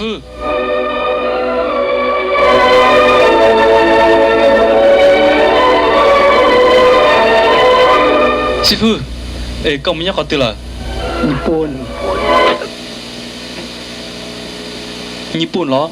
Xib fwb, es koj mus nyob qhov twg lawm? Nyij Pooj los?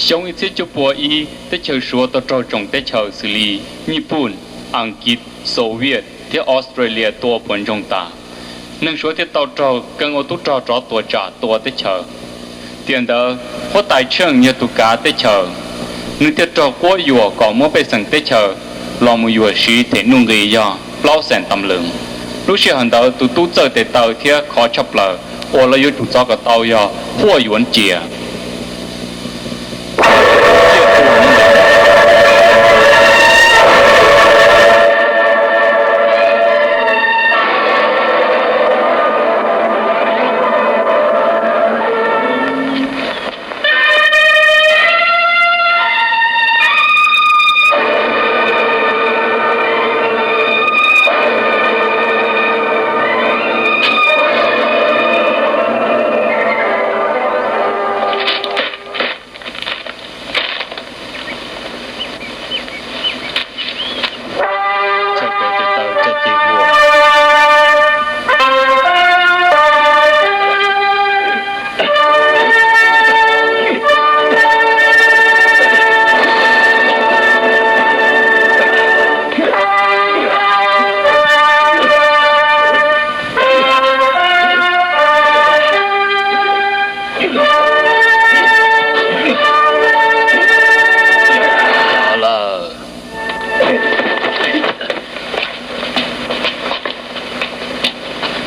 Xyoo ib txhiab cuaj pua ib, teb chaws Suav tau raug tsoom teb chaws xws li Nyij Pooj, Askiv, Soviet thiab Australia tua puas ntsoog tas. Neeg Suav thiaj tau raug keeb ua tub rog rov tua tsam tua teb chaws. Tiam ntawd, huab tais Tsheej yog tus kav teb chaws, nws thiaj raug quab yuam kom muab pej xeem teb chaws los mus yuam siv them nuj nqis yog plaub xeem tam lwm. Lub sij hawm ntawd tus tub txawj tes taw thiab khov tshaj plaws uas lawv yuav tsum txov kom tau yog Huaj Yuav Cia.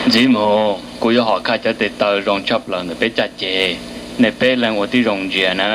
Ntxiv mus, kuv yuav hom khaj cov tes taw zoo tshaj plaws ntawm peb caj ces, nej peb leeg ua tib zoo ntsia na.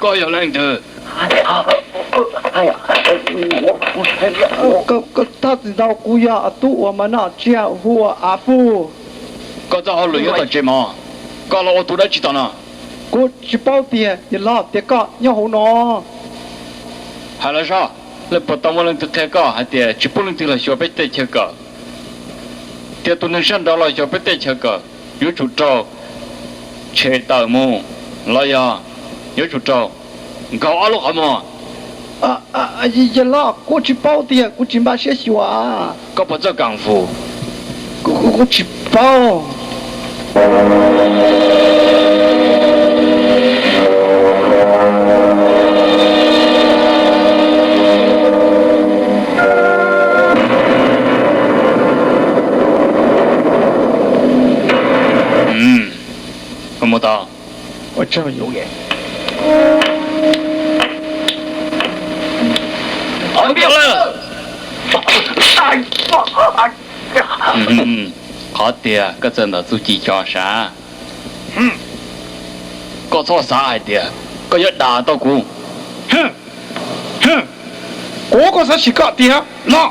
Koj yog leej twg? Koj thov txim ntau, kuv yog tub uas mas noj tsiaj hu ua Av Fuj. Koj txoj hauj lwm nyob tom tsev mov, koj los ua tus dab tsi tom no? Kuv tsis paub tiag, yawg laus, tias koj nyob hauv no. Hais los saib, leej puas tau muaj leej twg qhia koj hais tias tsis pub leej twg los xyuas peb tej chaw kawm? Tias tus neeg sab nraud los xyuas peb tej chaw kawm yuav tsum raug tshem tawm mus los yog yuav tsum raug nkaug ob lub qhov muag? Yawg laus, kuv tsis paub tiag, kuv tsis npaj siab xyuas. Koj puas txawj kam fus? Kuv tsis paub. Mus tau. Qhov tiag koj txawm ntawm txuj ci xyov sav, koj txhob xav hais tias koj yuav dag tau kuv. Kuv, koj xav sim koj tiag no.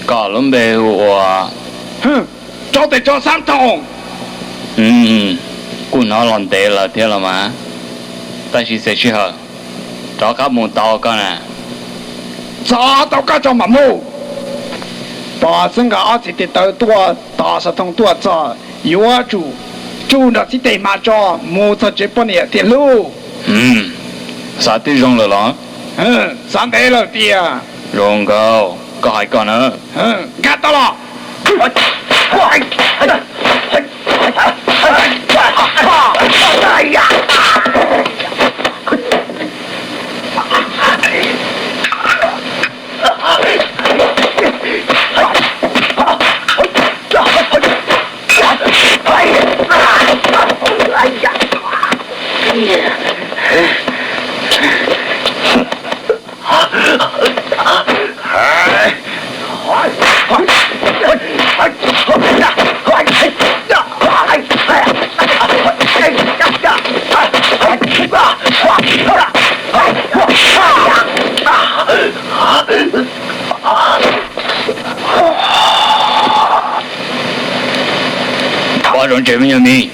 Koj lub npe hu ua? Rau tes tso xab thoom. Kuv hnov los ntev lawm thiab los mas, tab sis xav sij hawm rov qab mus tau koj na. Txhob tau koj tso mam mus. Pom xwb nqa ob txiv tes taw tuaj, tos xov tooj tuaj txog, yuav tsum tsuj nrog txhib tej hma tso mus txog tsev poj niam thiaj hlub. Xav twb zoo lawm los? Xav ntev lawm tiag. Zoo nkauj, koj hais koj na. Nkag tau los. Pab zoo tsev me nyuam mis.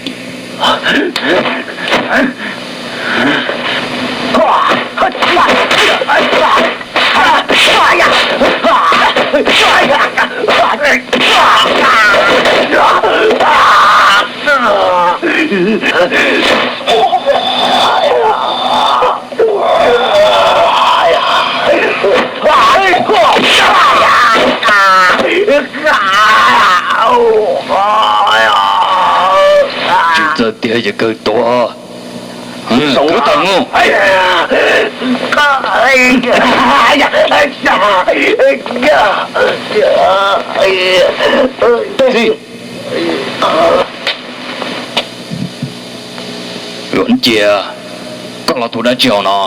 Tsis txawj tiag ces kawg tuag. Kub tawm mus. Txij, yuav cia koj los tus dab tsi hauv no?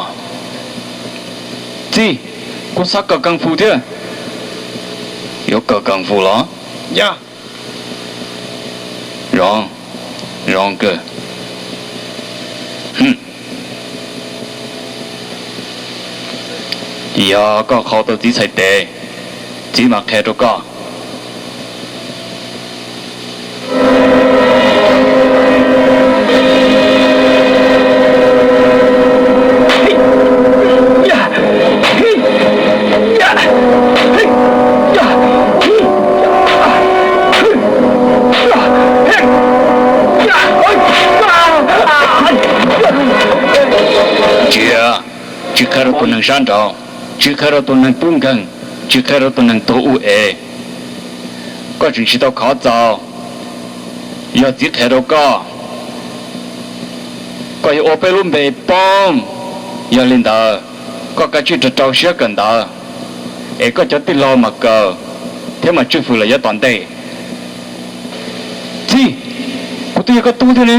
Txij, kuv xav kawm kung fu thiab. Yuav kawm kung fu los? Yog. Zoo, zoo kawg. Yog koj qhau tau txiv txhais tes, txiv mam qhia rau koj. Tsis, tsis qhia rau tus neeg sab nraud, tsis qhia rau tus neeg tub nkeeg, tsis qhia rau tus neeg tuag ub ev. Koj tseem tsis tau khov txaus. Yog txiv qhia rau koj, koj yuav ua peb lub npe poob. Yog li ntawd, koj kav tsij rau rau siab kawm ntawv, es koj cov tij laug mam kawm thiab mam tswj fwm lawm yav tom ntej. Txij, kuv twb yog koj tub thiab ne.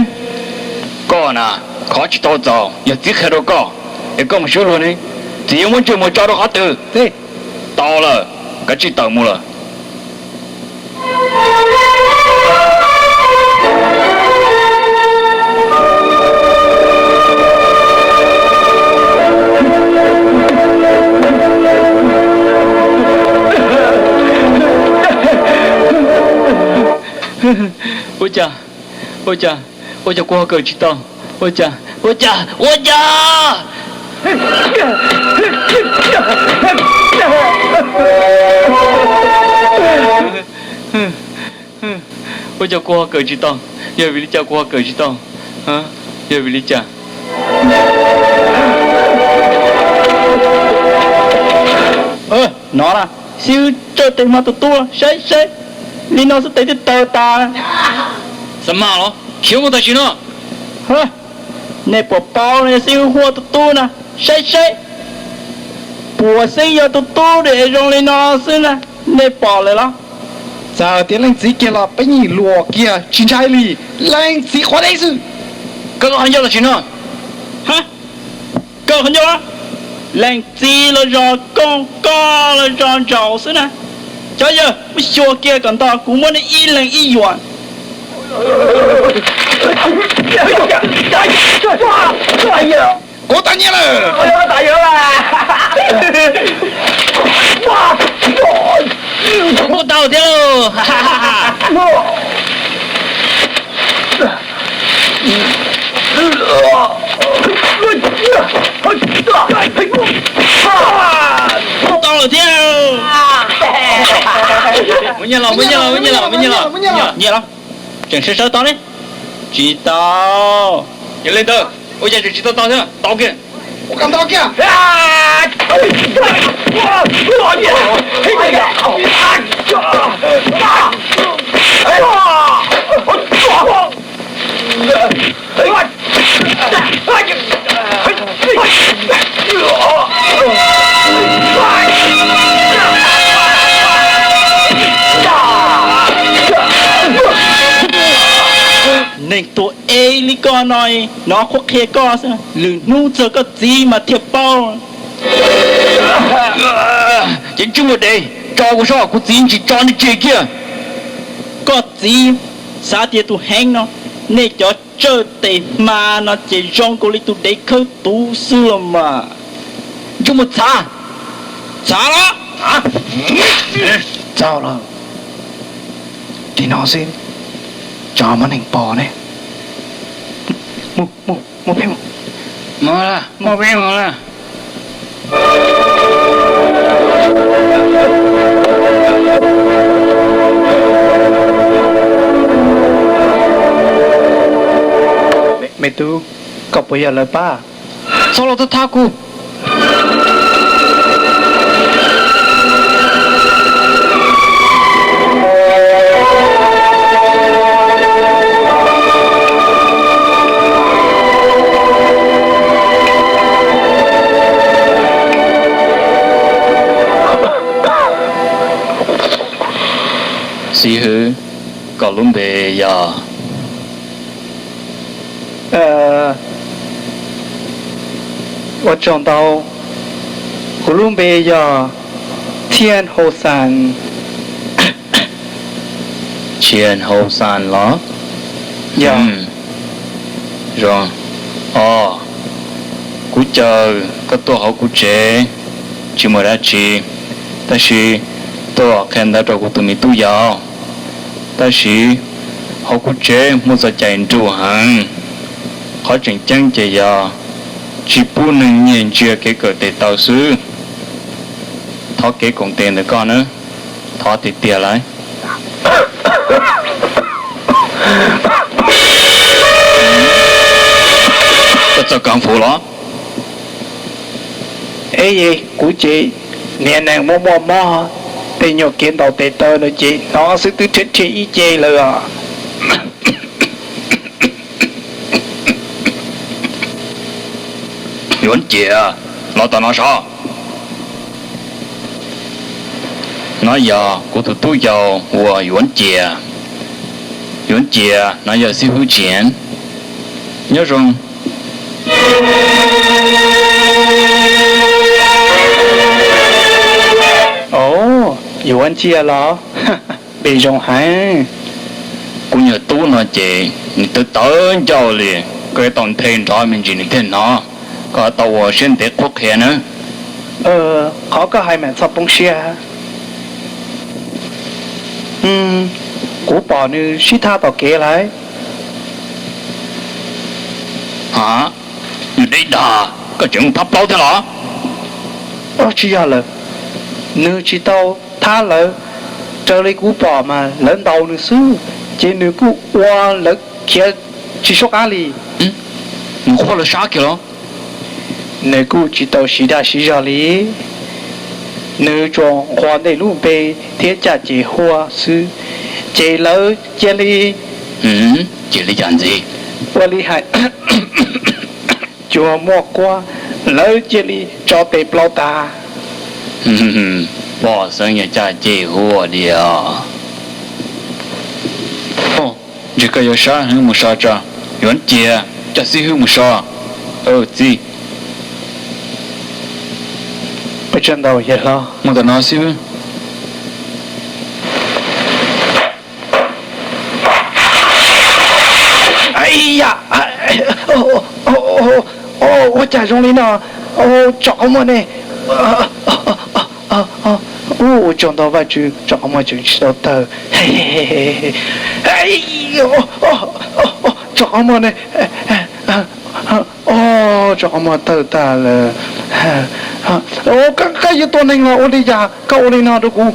Koj na, khov tsis tau txaus, yog txiv qhia rau koj es koj mus swb luag ne, txiv yuav muab ntsej muag tso rau qhov twg? Tau lawm, kav tsij tawm mus lawm. Ua cas, ua cas, ua cas kuv ho kawm tsis tau? Ua cas, ua cas, ua cas? Ua cas kuv ho kawm tsis tau? Yog vim li cas kuv ho kawm tsis tau? Yog vim li cas? No na, xib hwb tsawj tes hma tus tub, saib saib, li no xwb tes twb tawg tas. Xav mas los khiav mus tam sim no. Nej puas paub ne, xib hwb Huaj tus tub na, saib saib, puas xeeb yog tus tub es zoo li no xwb na, nej pom lawm los? Txawm tias leej txiv kiag los peb yeej luam kiag tsis ntshai li. Leej txiv qhuav deb xwb. Koj qhov ncauj los tsis no. Ha, koj qhov ncauj, leej txiv los zos kooj, koj los zos ntsaum xwb na. Cov yawg, muab xyuas kiag kom nto, kuv muab nej ib leeg ib yuam. Kuv tau nyiaj lawm. Kuv tau thiab lauj. Kuv tau lawm thiab. Muab nyiaj los, muab nyiaj los, muab nyiaj los, muab nyiaj los. Nyiaj los. Tseem sawv sawv tau ne? Tsis tau. Yog li ntawd, ua cas tseem tsis tau tau thiab? Tau kiag. Ua kom tau kiag. Neeg tuag ev li koj no, hnov qhuab qhia koj xwb, lwm hnub txog koj txiv mas thiaj paub. Ces ntsej muag dev, tso kuv soj, kuv txiv tsis tso nej tseg kiag. Koj txiv xav tias tus heev no, nej cov tsawj tes hma no ces zoo nkaus li tus dev khawb tuv xwb los mas. Ntsej muag txhav, txhav los. Txaus lawm, li no xwb, tso muab neeg pom ne. Mus, mus, mus peb mus. Mus, mus peb mus na. Me tub, koj puas yog lawv pab? Txhob los thab thab kuv. Xib hwb, koj lub npe yog? Ua tsaug ntau, kuv lub npe yog Txhiaj Hauv Xas. Txhiaj Hauv Xas los? Yog. Zoo. Os, kuv caw koj tuaj hauv kuv tsev tsis muaj dab tsi, tab sis tuaj qhia ntawv rau kuv tus me tub yau. Tab sis hauv kuv tsev muaj txoj cai nruj heev. Qhov tseem ceeb ces yog tsis pub neeg nyiag ntsia kev kawm tes taw xwb. Thov kev koom tes ntawm koj nawb. Thov tiag tiag lauj. Koj txawj kung fu los? Eb, kuv ces niag neeg muaj muaj mob, tej nyuag kev ntaus tes taw no ces hnov xwb twb rhiab rhiab ib ce lawm os. Yuav Cia, los tom no saib. No yog kuv tus tub yau hu ua Yuav Cia. Yuav Cia, no yog xib hwb Txiav. Nyob zoo. Os, Yuav Cia los? Npe zoo heev. Kuv nyuag tub no ces nws tawv tawv ncauj li, koj yuav tau nthe nrov me ntsis nws thiaj hnov. Koj tau ua siab ntev qhuab qhia nawb. Qhov koj hais mas txhob poob siab. Kuv pom nws sib thab tom kev lawm. Ha, nws deb dag, koj tseem thab plaub thiab los? Tsis yog lawm, nws tsis tau thab lawv. Raws li kuv pom mas lawv ntaus nws xwb, ces nws kuj ua lawv khiav tsis sub qab li. Nws qhuab lawv sab kiag los? Nws kuj tsis tau siv dag siv zog li. Nws tsuas nquag ntej lub npe thiab caj ces huaj xwb, ces lawv cia li, cia li cas ntxiv? Ua li hais, cua muaj quab, lawv cia li tso tes plaub tag. Pom xeeb yog caj ces huaj diam. Ntshe koj yuav sab heev, mus so tso. Yuav cia, coj xib hwb mus so. Txiv, mus tom no xib hwb. Ua cas zoo li no? Tsom qhov muag ne. Ua tsaug ntau Vajtswv, tsom qhov muag tseem tsis tau tawg. Tsom qhov muag ne. Tsom qhov muag tawg tag lawm. Koj yuav tua neeg los ua li cas koj ua li no rau kuv?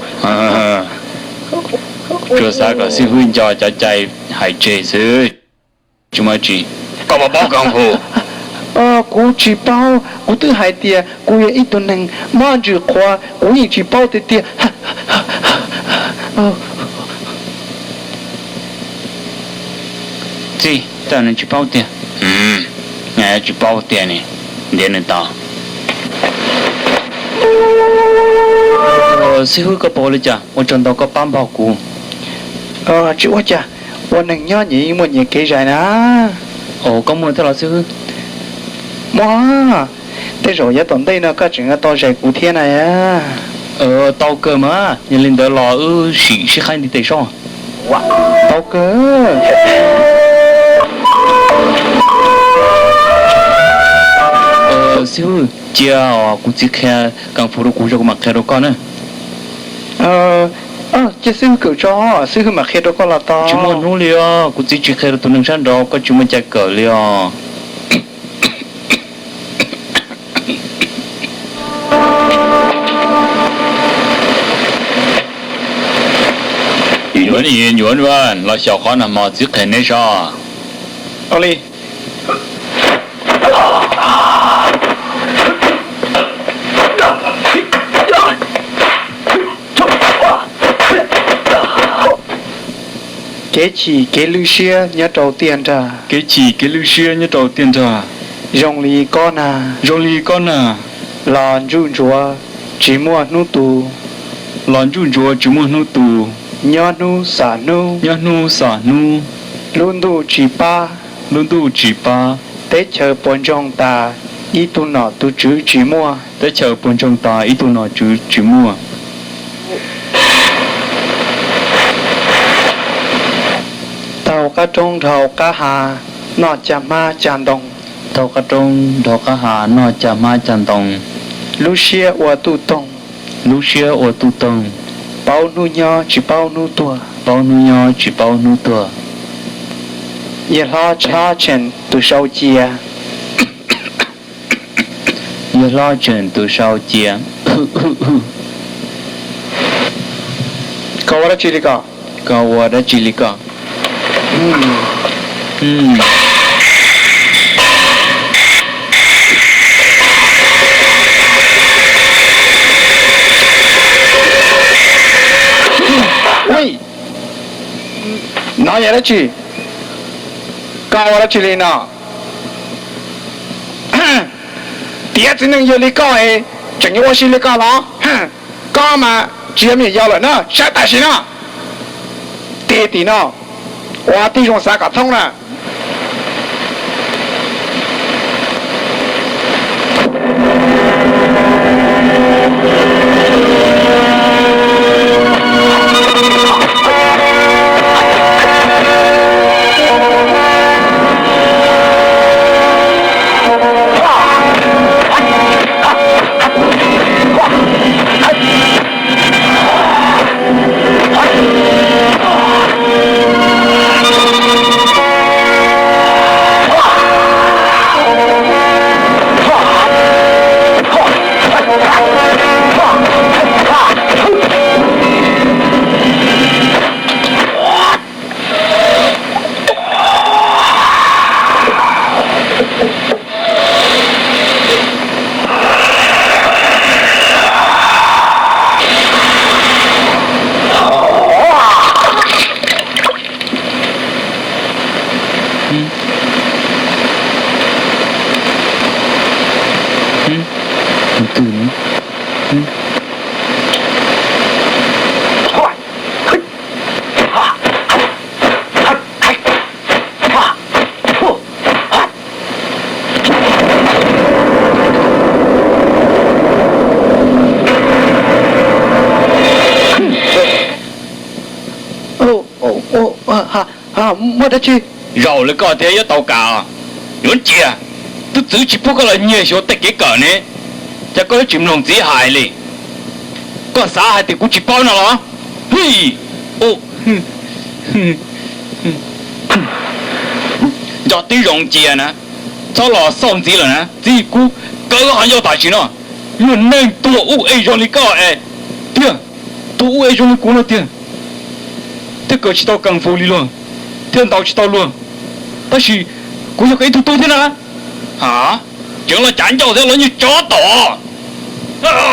Tsuas xav kom xib hwb nco cov cai hais tseg xwb, tsis muaj dab tsi. Koj puas paub kung fu? Kuv tsis paub, kuv twb hais tias kuv yog ib tug neeg maj ntsws qhuav, kuv yeej tsis paub tiag tiag. Txiv, nws tsis paub tiag. Nws tsis paub tiag ne, ntiav nws tau. Xib hwb, koj puas ua li cas? Ua tsaug ntau koj pab npog kuv. Tsis ua cas, ua neeg nyob nyias yeej muaj nyias kev zais na. Koj muaj thiab los xib hwb? Muaj, tej zaum yav tom ntej no koj tseem yuav tau zais kuv thiab na. Tau kawg mas, yog li ntawd los wb sim sib qhaib ntiv tes soj. Tau kawg. Xib hwb, cia kuv txiv qhia kung fu rau kuv tso kuv mam qhia rau koj na. Cia xib hwb kawm tso, xib hwb mam qhia rau koj los tau. Tsis muaj hnub li os, kuv txiv tsis qhia rau tus neeg sab nraud, koj tsis muaj cai kawm li os. Nyuam, nyuam, los xyaum qhov no mog, txiv qhia neb soj. Kev chim kev lwj siab nyob rau tiaj nrag. Kev chim kev lwj siab nyob rau tiaj nrag. Zoo li kob nag. Zoo li kob nag. Los ntsuj ntsuav tsis muaj hnub tu. Los ntsuj ntsuav tsis muaj hnub tu. Nyob hnub xam hnub. Nyob hnub xam hnub. Lub ntuj tsis pab. Lub ntuj tsis pab. Teb chaws puas ntsoog tas, ib tug nom tus tswv tsis muaj. Teb chaws puas ntsoog tas, ib tug nom tswv tsis muaj. Taug qab roob dhau qab hav, noj cag hmab cag ntoo. Taug qab roob dhau qab hav, noj cag hmab cag ntoo. Lub siab ua tuj toog. Lub siab ua tuj toog. Paub hnub nyob tsis paub hnub tuag. Paub hnub nyob tsis paub hnub tuag. Yawg hlob tshab tseem tus sau cia. Yawg hlob tseem tus sau cia. Koj ua dab tsi li ko? Koj ua dab tsi li ko? No yog dab tsi? Koj ua dab tsi li no? Tiav txiv neej yawg li koj es tseem yuav ua si li ko los? Koj mas tsis yog me nyuam yaus lawm na, saib tam sim no. Tig tim no, ua tib zoo xav kom thoob na. Muaj dab tsi? Zaum li koj thiab yuav tau kam? Yuav ntsia, tub txwv tsis pub koj los nyiag xyuas tej kev kawm ne, cas koj yuav tsis mloog txiv hais li? Koj xav hais tias kuv tsis paub no los? Hwj, nco tib zoo cia na, txhob los xauj ntxiv lawm na. Txiv, kuv kawg ho nco tam sim no, luag neeg tuag ub ej zoo li koj es, tiag, tuag ub ej zoo li kuv no tiag, thiab kawm tsis tau kung fu li luag, thiab ntaus tsis tau luag, tab sis kuv yog koj ib tug tub thiab na. Ha, tseem los cav ncauj thiab los nyuag tsov tom.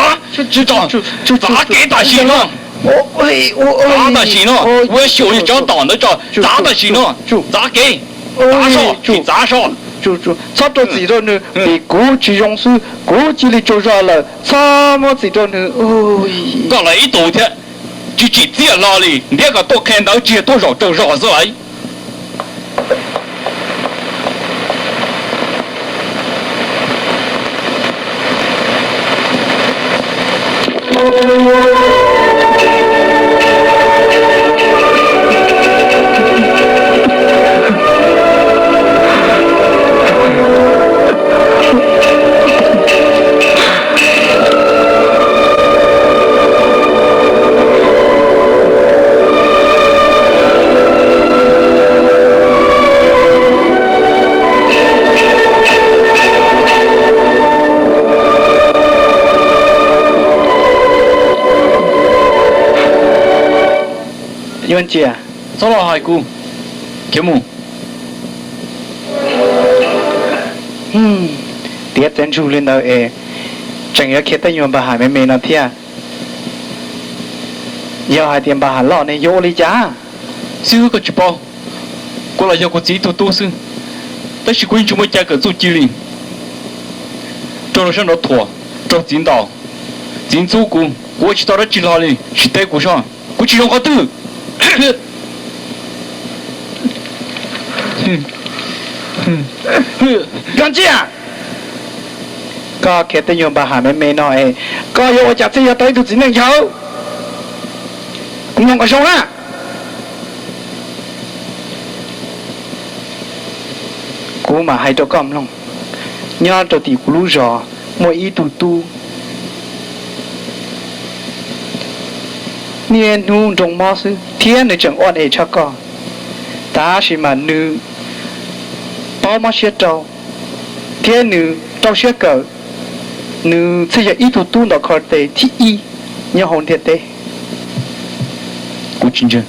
Txav kev tam sim no, txav tam sim no, kuv yuav xyuas niag tsov tom ntawd tso, txav tam sim no, txav kev, txav soj, txav soj. Txhob rau txim rau nws, vim kuv tsis zoo xwb kuv cia li tsaug zog lawm, txhob muab txim rau nws. Koj los ib tug thiab, tsis tsim txiaj hlo li, ntiab kom tuaj qhia ntawv tsis yog tuaj zaum tsaug zog xwb lawm. Yuav ntsia, txhob los hais kuv, khiav mus. Tiav txiav ntsug li ntawd es tseem yuav khiav tej nyuag npag ham me me no thiab. Yog hais tias npag ham loj ne yuav ua li cas? Xib hwb, koj tsis paub, kuv los yog kuv txiv ib tug tub xwb, tab sis kuv yeej tsis muaj cai kawm txuj ci li. Raug luag sab nraud thuam, raug txiv ntaus, txiv ntxub kuv, kuv ua tsis tau dab tsi hlo li, sim teb kuv soj, kuv tsis zoo qhov twg. Koj ntsia, koj khiav tej nyuag npag ham me me no es koj yuav ua cas thiaj yog tau ib tug txiv neej yawg? Mloog kom zoo na. Kuv mam hais rau koj mloog, nyob rau tim kuv lub zos muaj ib tug tub, niaj hnub nroo mob xwb thiab nws tseem oaj es tshaj koj, tab sis mas nws paub mob siab rau thiab nws rau siab kawm, nws thiaj yog ib tug tub ntawm kho tes thib ib nyob hauv ntiaj teb. Kuv tsis ntseeg.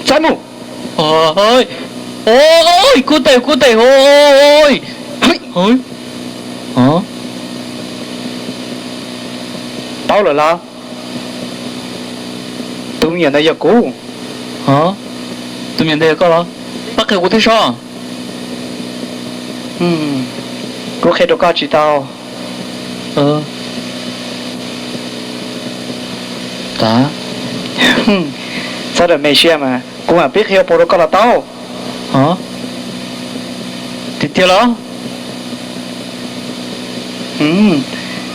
Txav mus. Kub tes, kub tes, paub lawm los? Tus me nyuam ntawd yog kuv. Tus me nyuam ntawd yog koj los? Pab qhia kuv thiab sob. Kuv qhia rau koj tsis tau. Txhob rawm me siab mas kuv mam pib qhia pub rau koj los tau. Tiag tiag los?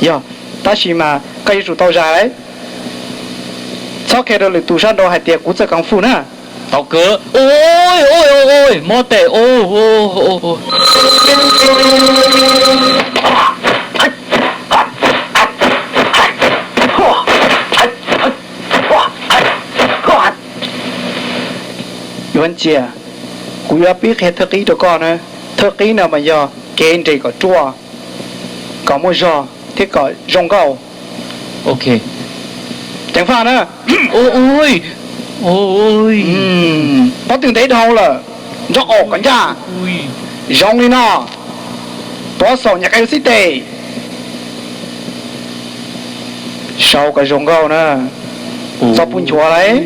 Yog, tab sis mas koj yuav tsum tau zais lawm. Txhob qhia rau lwm tus sab nraud hais tias kuv txawj kung fu na. Tau kawg. Mob tes. Yuav Ntsia, kuv yuav pib qhia thawj qib rau koj na. Thawj qib no mas yog kev nres kom ruaj, kom muaj zog thiab kom zoo nkauj. Ceev faj na. Pob tw ntev dhau lawm, nrov qaum kom ncaj. Zoo li no, tuav xaum nyam qe xib tes, sau kom zoo nkauj na. Txo puj nchuav lauj.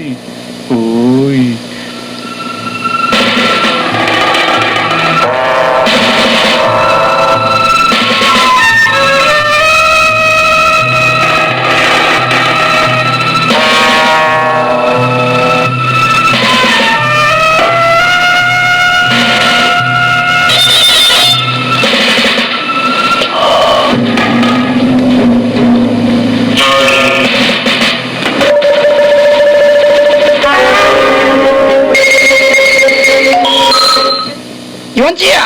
Yuav Ntsia.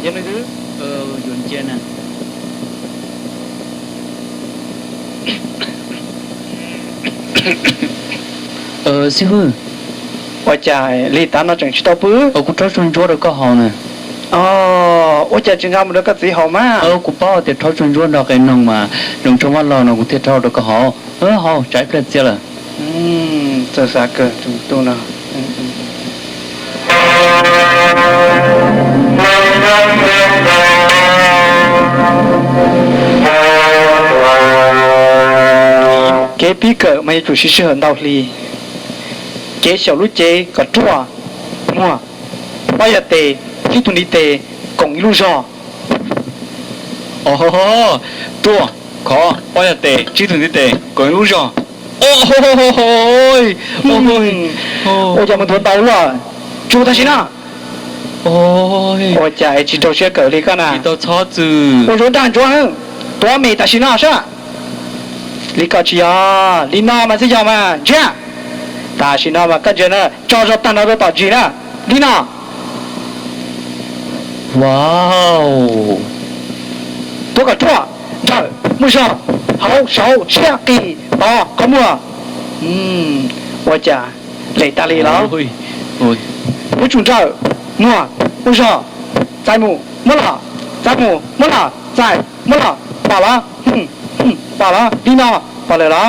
Yog li ntawd, Yuav Ntsia na. Xib hwb, ua cas li tav no tseem tsis tau pw? Kuv rhaub tshuaj ntsuab rau koj haus na. Ua cas tsis nqa mus rau koj txiv haus mas? Kuv paub tias rhaub tshuaj ntsuab nrog qe noog mas zoo tshaj vaj log no kuv thiaj rhaub rau koj haus. Haus tsam ib pliag txias lawm. Txawj xav kawg tus tub no. Kev pib kawm mas yuav tsum siv sij hawm ntau hli. Kev xyaum lub cev kom ruaj, muag, pob yas tes, tsib tug ntiv tes, koom ib lub zog. Ruaj, khov, pob yas tes, tsib tug ntiv tes, koom ib lub zog. Ua cas mus nthuav ntau luaj, tsuag tam sim no. Ua cas es tsis rau siab kawm li koj na? Ua zov dag ntsuav, tuav me tam sim no saib. Li koj tsis yog, li no mas thiaj yog mas ntsia. Tam sim no mas koj ntsia na, tso zog tag nrho rau tom ntsis na, li no. Wow, tuav kom ruaj, nrawm, muaj zog, hauv, saud, siab, qis, tod, qhov muag. Ua cas lem tas li los? Yuav tsum nrawm, muag, muaj zog, txais mus, muab los, txais mus, muab los, txais, muab los, pom los, pom los, li no, pom lawm los?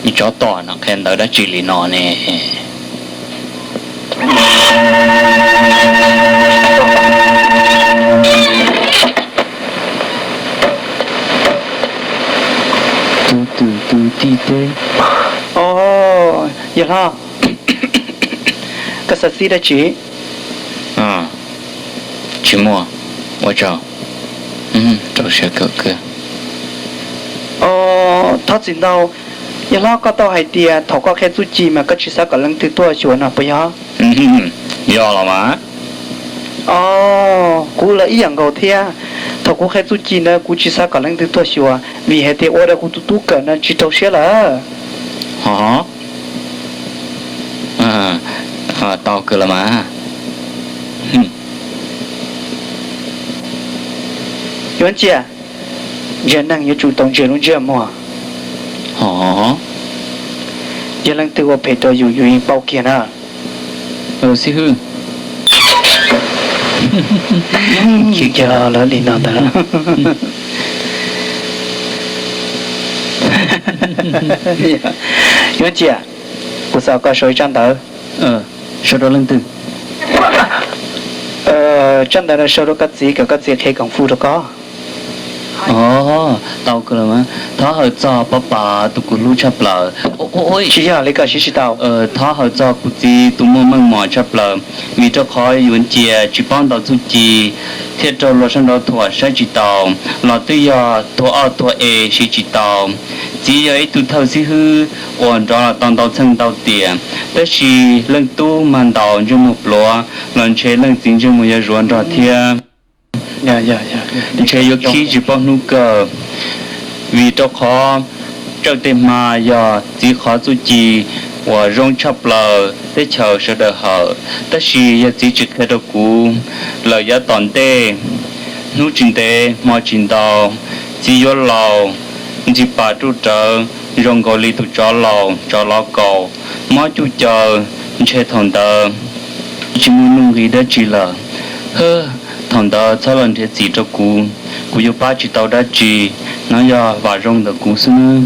Ib tsov tom no qhia ntawv dab tsi li no ne? Tus twm tus tij teb. Yawg hlob, koj xav txib dab tsi? Tsis muaj, ua tsaug, rau siab kawm kawg. Thov txim ntau, yawg hlob, koj tau hais tias thaum koj qhia txuj ci mas koj tsis xav kom leej twg tuaj xyuas no puas yog? Yog los mas. Os, kuv los ib yam nkaus thiab. Thaum kuv qhia txuj ci ntawd kuv tsis xav kom leej twg tuaj xyuas vim hais tias ua rau kuv tus tub kawm no tsis rau siab lawm. Ho, tau kawg los mas. Yuav Ntsia, ntsia neeg yuav tsum tau ntsia lub ntsej muag. Ho, yog leej twg ua phem rau yus, yus yeej paub kiag na. Xib hwb, khiav kiag lawm li no ntag. Yuav Ntsia, kuv xa koj sau ib tsab ntawv. sau rau leej twg? Tsab ntawv no sau rau koj txiv kom koj txiv qhia koom fu rau koj. Os, tau kawg los mas. Thov hawm txog pab pab tus kuv hlub tshaj plaws. Tsis yog li koj siv tsis tau. Thov hawm txog kuv txiv tus muaj meej mom tshaj plaws, vim rau qhov yuav cia tsis paub ntaus txuj ci thiaj raug luag sab nraud thuam saib tsis taus, los twb yog thuam ob thuam e siv tsis tau. Txiv yog ib tug thawj xib hwb uas nrov los tau ntau txheej ntau tiam, tab sis leej tub mag ntaus ntsej muag pluav los ntshe leej txiv ntsej muag yuav zuav nrog thiab. Ntshe yuav khib tsis paub hnub kawg, vim rau qhov tsawj tej hma yog txiv qhov txuj ci uas zoo tshaj plaws teb chaws sawv daws hawm, tab sis yog txiv tsis qhia rau kuv lawm yav tom ntej, hnub tsis ntev hmo tsis ntau, txiv yuav laus ntxim pas ruj rawv zoo nkaus li tus tsov laus tsov lov kaus, mob cuj caw, ntshe thaum ntawd tsis muaj nuj nqis dab tsi lawm. Hwb, thaum ntawd txhob los nrhiav txim rau kuv, kuv yuav pab tsis tau dab tsi. Nov yog vam zoo ntawm kuv xwb nawb.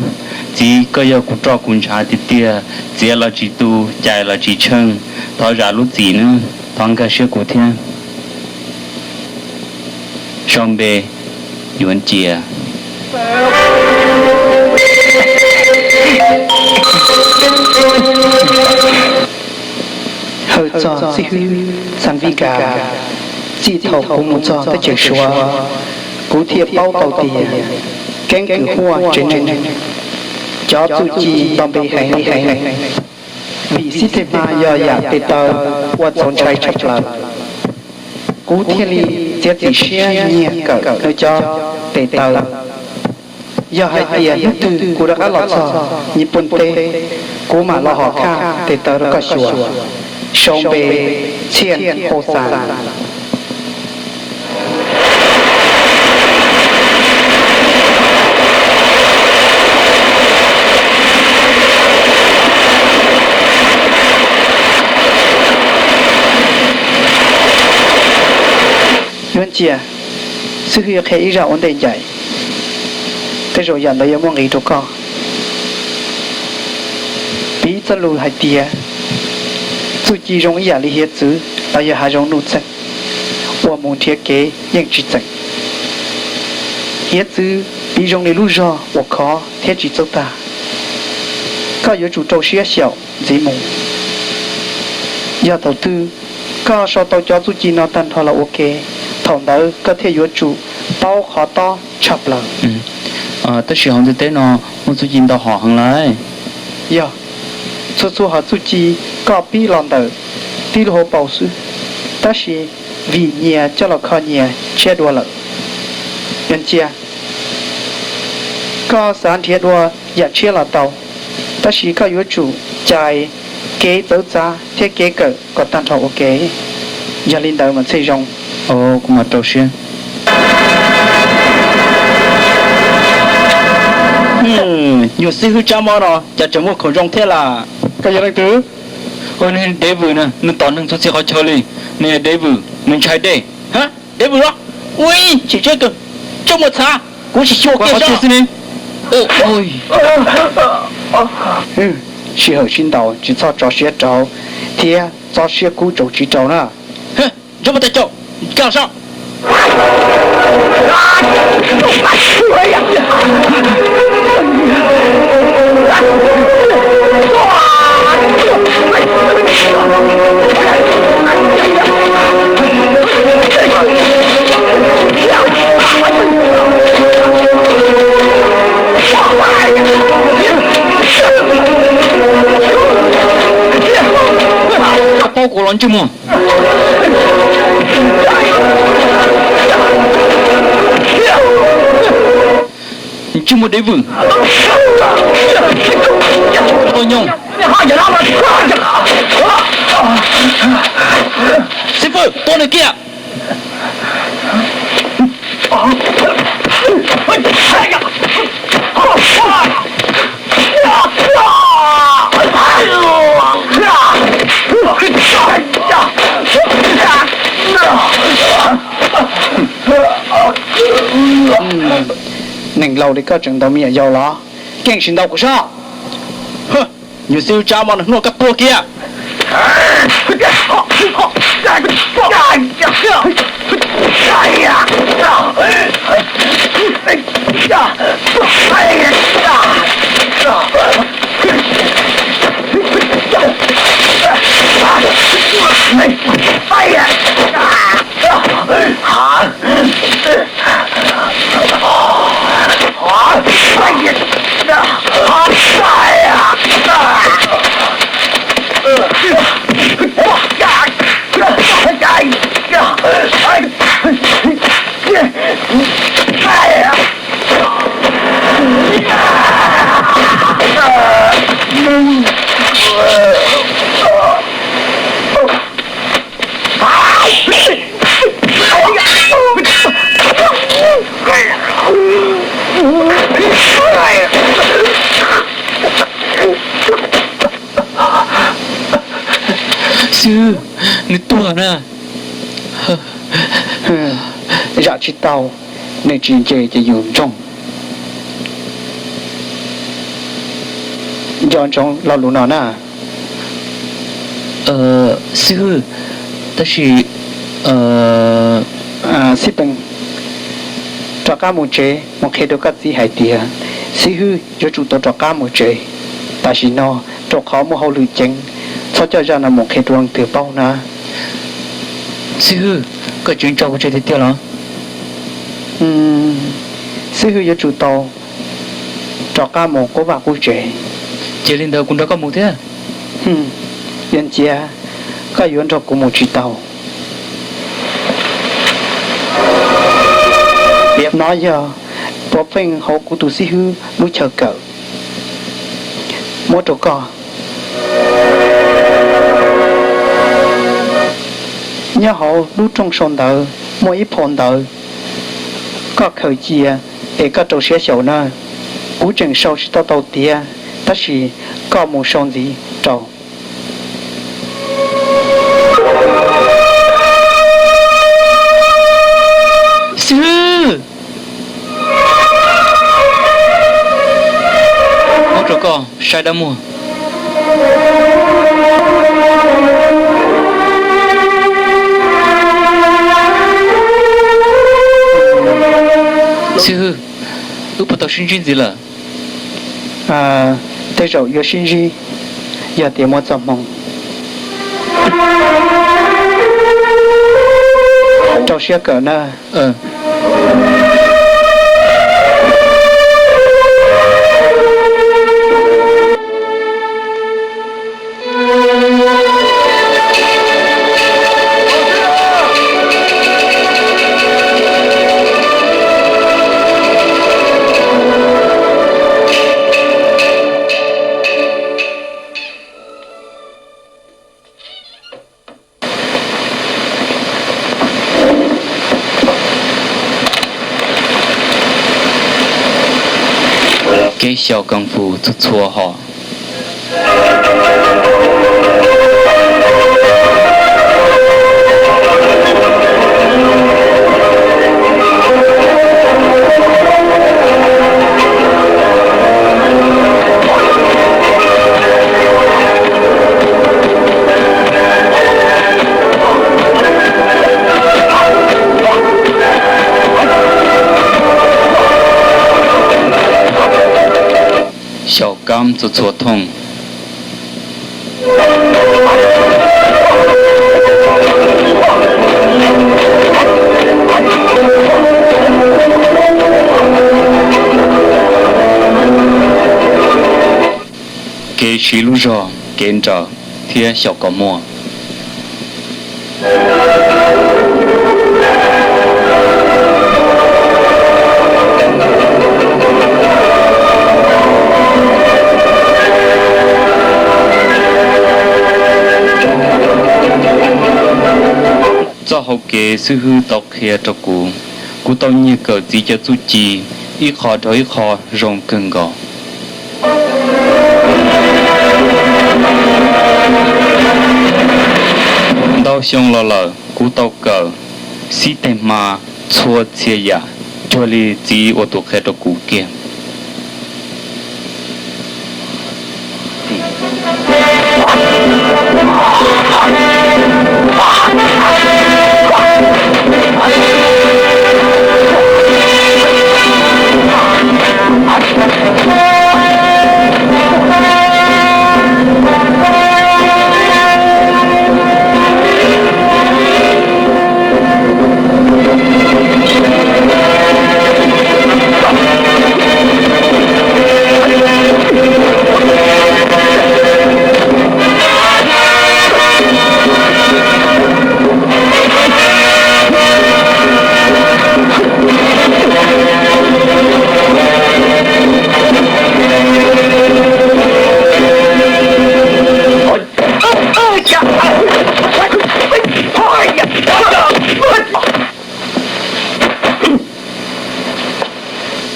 Txiv, koj yog kuv roj kuv ntshav tiag tiag, txiav los tsis tu, cais los tsis tsheej. Thov zam lub txim nawb, thov nkag siab kuv thiab. Sau npe, Yuav Cia. Hawm txog xib hwb Xas Vij Kas, txij thaum kuv mus txog teb chaws Suav, kuv thiaj paub tau tias keeb kwm huaj tsev neeg, cov txuj ci nto npe heev li heev, vim xib teg hma yog yam tes taw uas txaus ntshai tshaj plaws. Kuv thiaj li txiav txim siab nyiag kawm nws cov tes taw. Yog hais tias hnub twg kuv rov qab los txog Nyij Pooj teb, kuv mam los hom khaj tes taw rau koj xyuas. Sau npe, Txhiaj Pau Xas. Yuav Cia, xib hwb yuav qhia ib zaj ua ntej ncaim, tej zaum yam ntawd yuav muaj nqis rau koj. Piv txoj lus hais tias txuj ci zoo ib yam li hiav txwv los yog hav zoov nuj txeeg, uas mus nrhiav kev yeej tsis txeem. Hiav txwv piv zoo li lub zog uas khov thiab tsis txaus tag. Koj yuav tsum rau siab xyaum ntxiv mus. Yog thaum twg koj sau tau cov txuj ci no tag nrho los ua ke, thaum ntawd koj thiaj yuav tsum paub qhov tob tshaj plaws. Tab sis hauv ntiaj teb no muaj txuj ci ntau hom heev lawm. Yog, txhua txhua hom txuj ci koj pib los ntawm tib lub hauv paus xwb, tab sis vim nyias coj los kho nyias tshiab dua lawm. Yuav Cia, koj xav nrhiav dua yam tshiab los tau, tab sis koj yuav tsum cais kev txawv txav thiab kev kawm kom tag nrho ua ke. Yog li ntawd mas thiaj zoo. Kuv mam rau siab. Nyuag xib hwb Tsab Mob no cas tseem muaj khoom zoo thiab las. Koj yog leej twg? Ua, nws Dev Vwm na, nws tom neeg txhua txhia qhov chaw li. Nws yog Dev Vwm, nws ntshai dej. Ha, Dev Vwm los? Ua, tsis tseeb kawg, coj mus txhav, kuv tsis xyuas kiag saib xwb ne. Sij hawm sib ntaus, tsis txhob tso siab rau thiab txo siab kub tsaus tsis rau na. Ntsuag mus tais caum, kaj los saib. Koj paub kuv los ntsej muag. Ntsej muag Dev Vwm. Tau nyoog. Xib fwb, tua nws kiag. Neeg laus li koj tseem ntaus me nyuam yaus los? Keej sim ntaus kuv saib. Nyuag xib hwb Tsab Mob no, hnub no koj tuag kiag. Xib hwb, nws tuag na. Zam tsis tau, nws tsis ntse ces yus ntsoog. Nco ntsoov lo lus no na. Xib hwb, tab sis, Xib Pees, rov qab mus tsev mus qhia rau koj txiv hais tias xib hwb yuav tsum tau rov qab mus tsev tam sim no, rau qhov muaj hauj lwm ceev, txhob coj zaj no mus qhia rau leej twg paub na. Xib hwb, koj tseem tso kuv tseg tiag tiag los? Xib hwb yuav tsum tau rov qab mus qub vaj qub tsev. Ces li ntawd kuv nrog koj mus thiab. Yuav ntxias, koj yuav nrog kuv mus tsis tau. Nov yog puav pheej hauv kuv tus xib hwb lub chaw kawm. Muab rau koj. Nyob hauv lub rooj sau ntawv muaj ib phau ntawv, koj khaws cia es koj rau siab xyaum na. Kuv tseem sau tsis tau tau tiav, tab sis koj mus sau ntxiv rau. Xib hwb, muab rau koj saib dab muag. Xib hwb, wb puas tau sib ntsib ntxiv lawm? Tej zaum yuav sib ntsib yog tias muaj txoj hmoo. Rau siab kawm na. Kev xyaum koom fus txhua txhua hom. Xyaum koom txhua txhua thooj. Kev siv lub zog, kev nrawm thiab xyaum kom muaj. Txoj hau kev xib hwb tau qhia rau kuv, kuv tau nyiag kawm txiv cov txuj ci ib qho dhau ib qho zoo kawg nkaus. Ntau xyoo los lawm kuv tau kawm xib teg hma txhua txhia yam cuag li txiv uas tus qhia rau kuv kiag.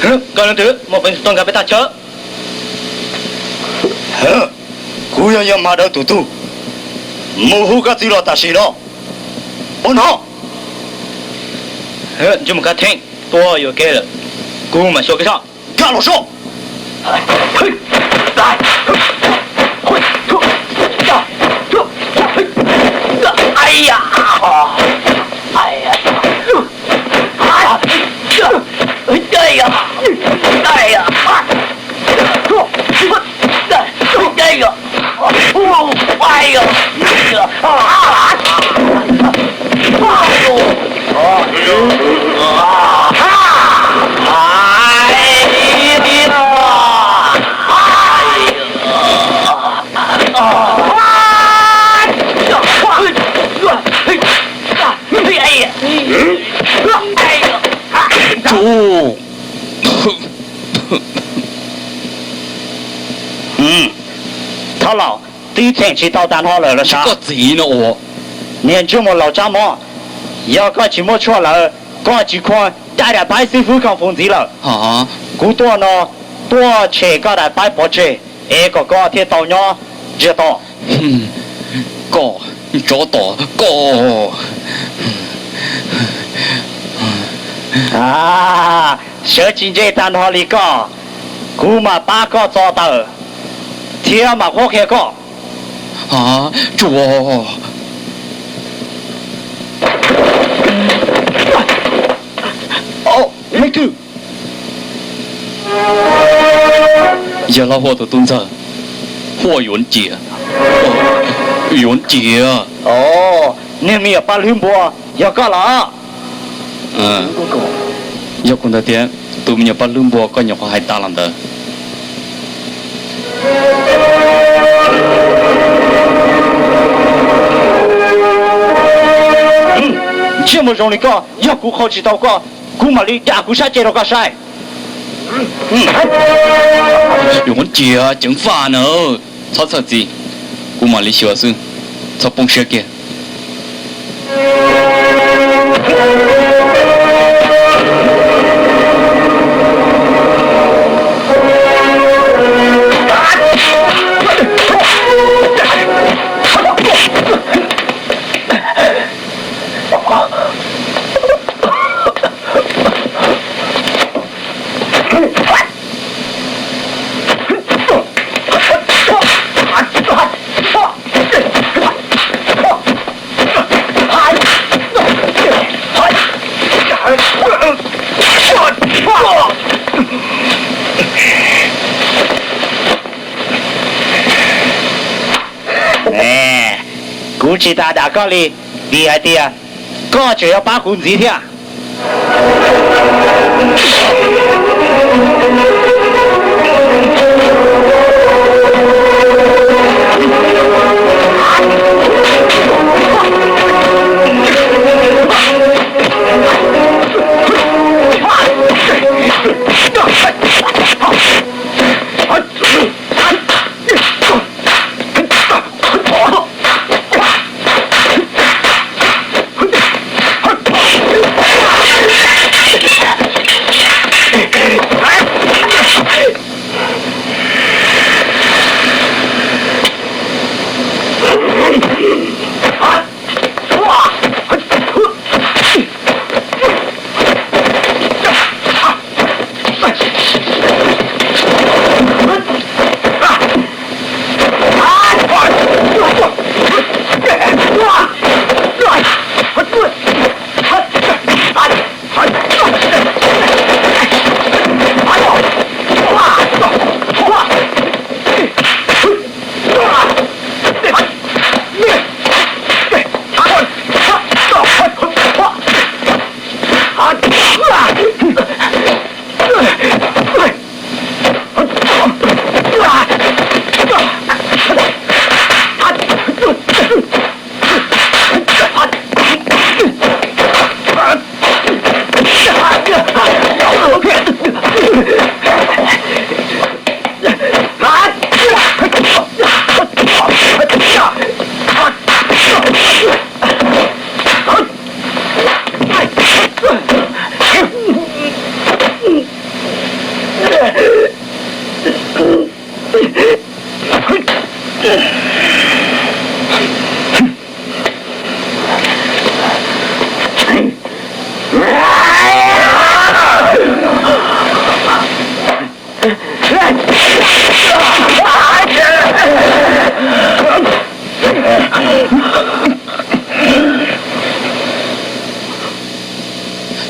Koj leej twg muaj peev xwm tuaj nkag peb teb chaws? Kuv yog yawg Hma Dawb tus tub, mus hu koj txiv los tam sim no. Ua no. Ntsej muag kab theeb, tuaj yuam kev lawm, kuv mam xyuas koj soj. Nkag los soj. Tsum! Thab laus, twb cheem tsis tau tag nrho lawm los sav? Koj txiv no ua. Niag ntsej muag laus tsab mob, yog koj tsis muab tshuaj lawm, koj tsis khuam daim paib xib fwb koj fuv ntxiv lawm. Kuv tuaj no, tuaj tshem koj daim paib pov tseg, es kom koj thiaj tau nyob ntsiag to. Koj, tsov tom koj. Sawv tsis ntse tag nrho li koj, kuv mam pab koj txo tawm, thiab mam qhuab qhia koj. Tsuas. Leej twg? Yog Lauj Huaj tus tub ntxawg, Huaj Yuav Cia. Yuav Cia. Niag me nyuam paj hlwb npua, yog koj los? Yog kuv ntawd tiag, tus me nyuam paj hlwb npua koj nyuam qhuav hais tas los ntawd. Ntsej muag zoo li koj, yog kuv qhau tsis tau koj, kuv mam li da kuv sab ceg rau koj saib. Yuav Cia ceev faj na, txhob txhawj txiv, kuv mam li xyuas xwb, txhob poob siab kiag. Kuv tsis tas dam koj li, vim hais tias koj tseem yuav pab kuv ntxiv thiab.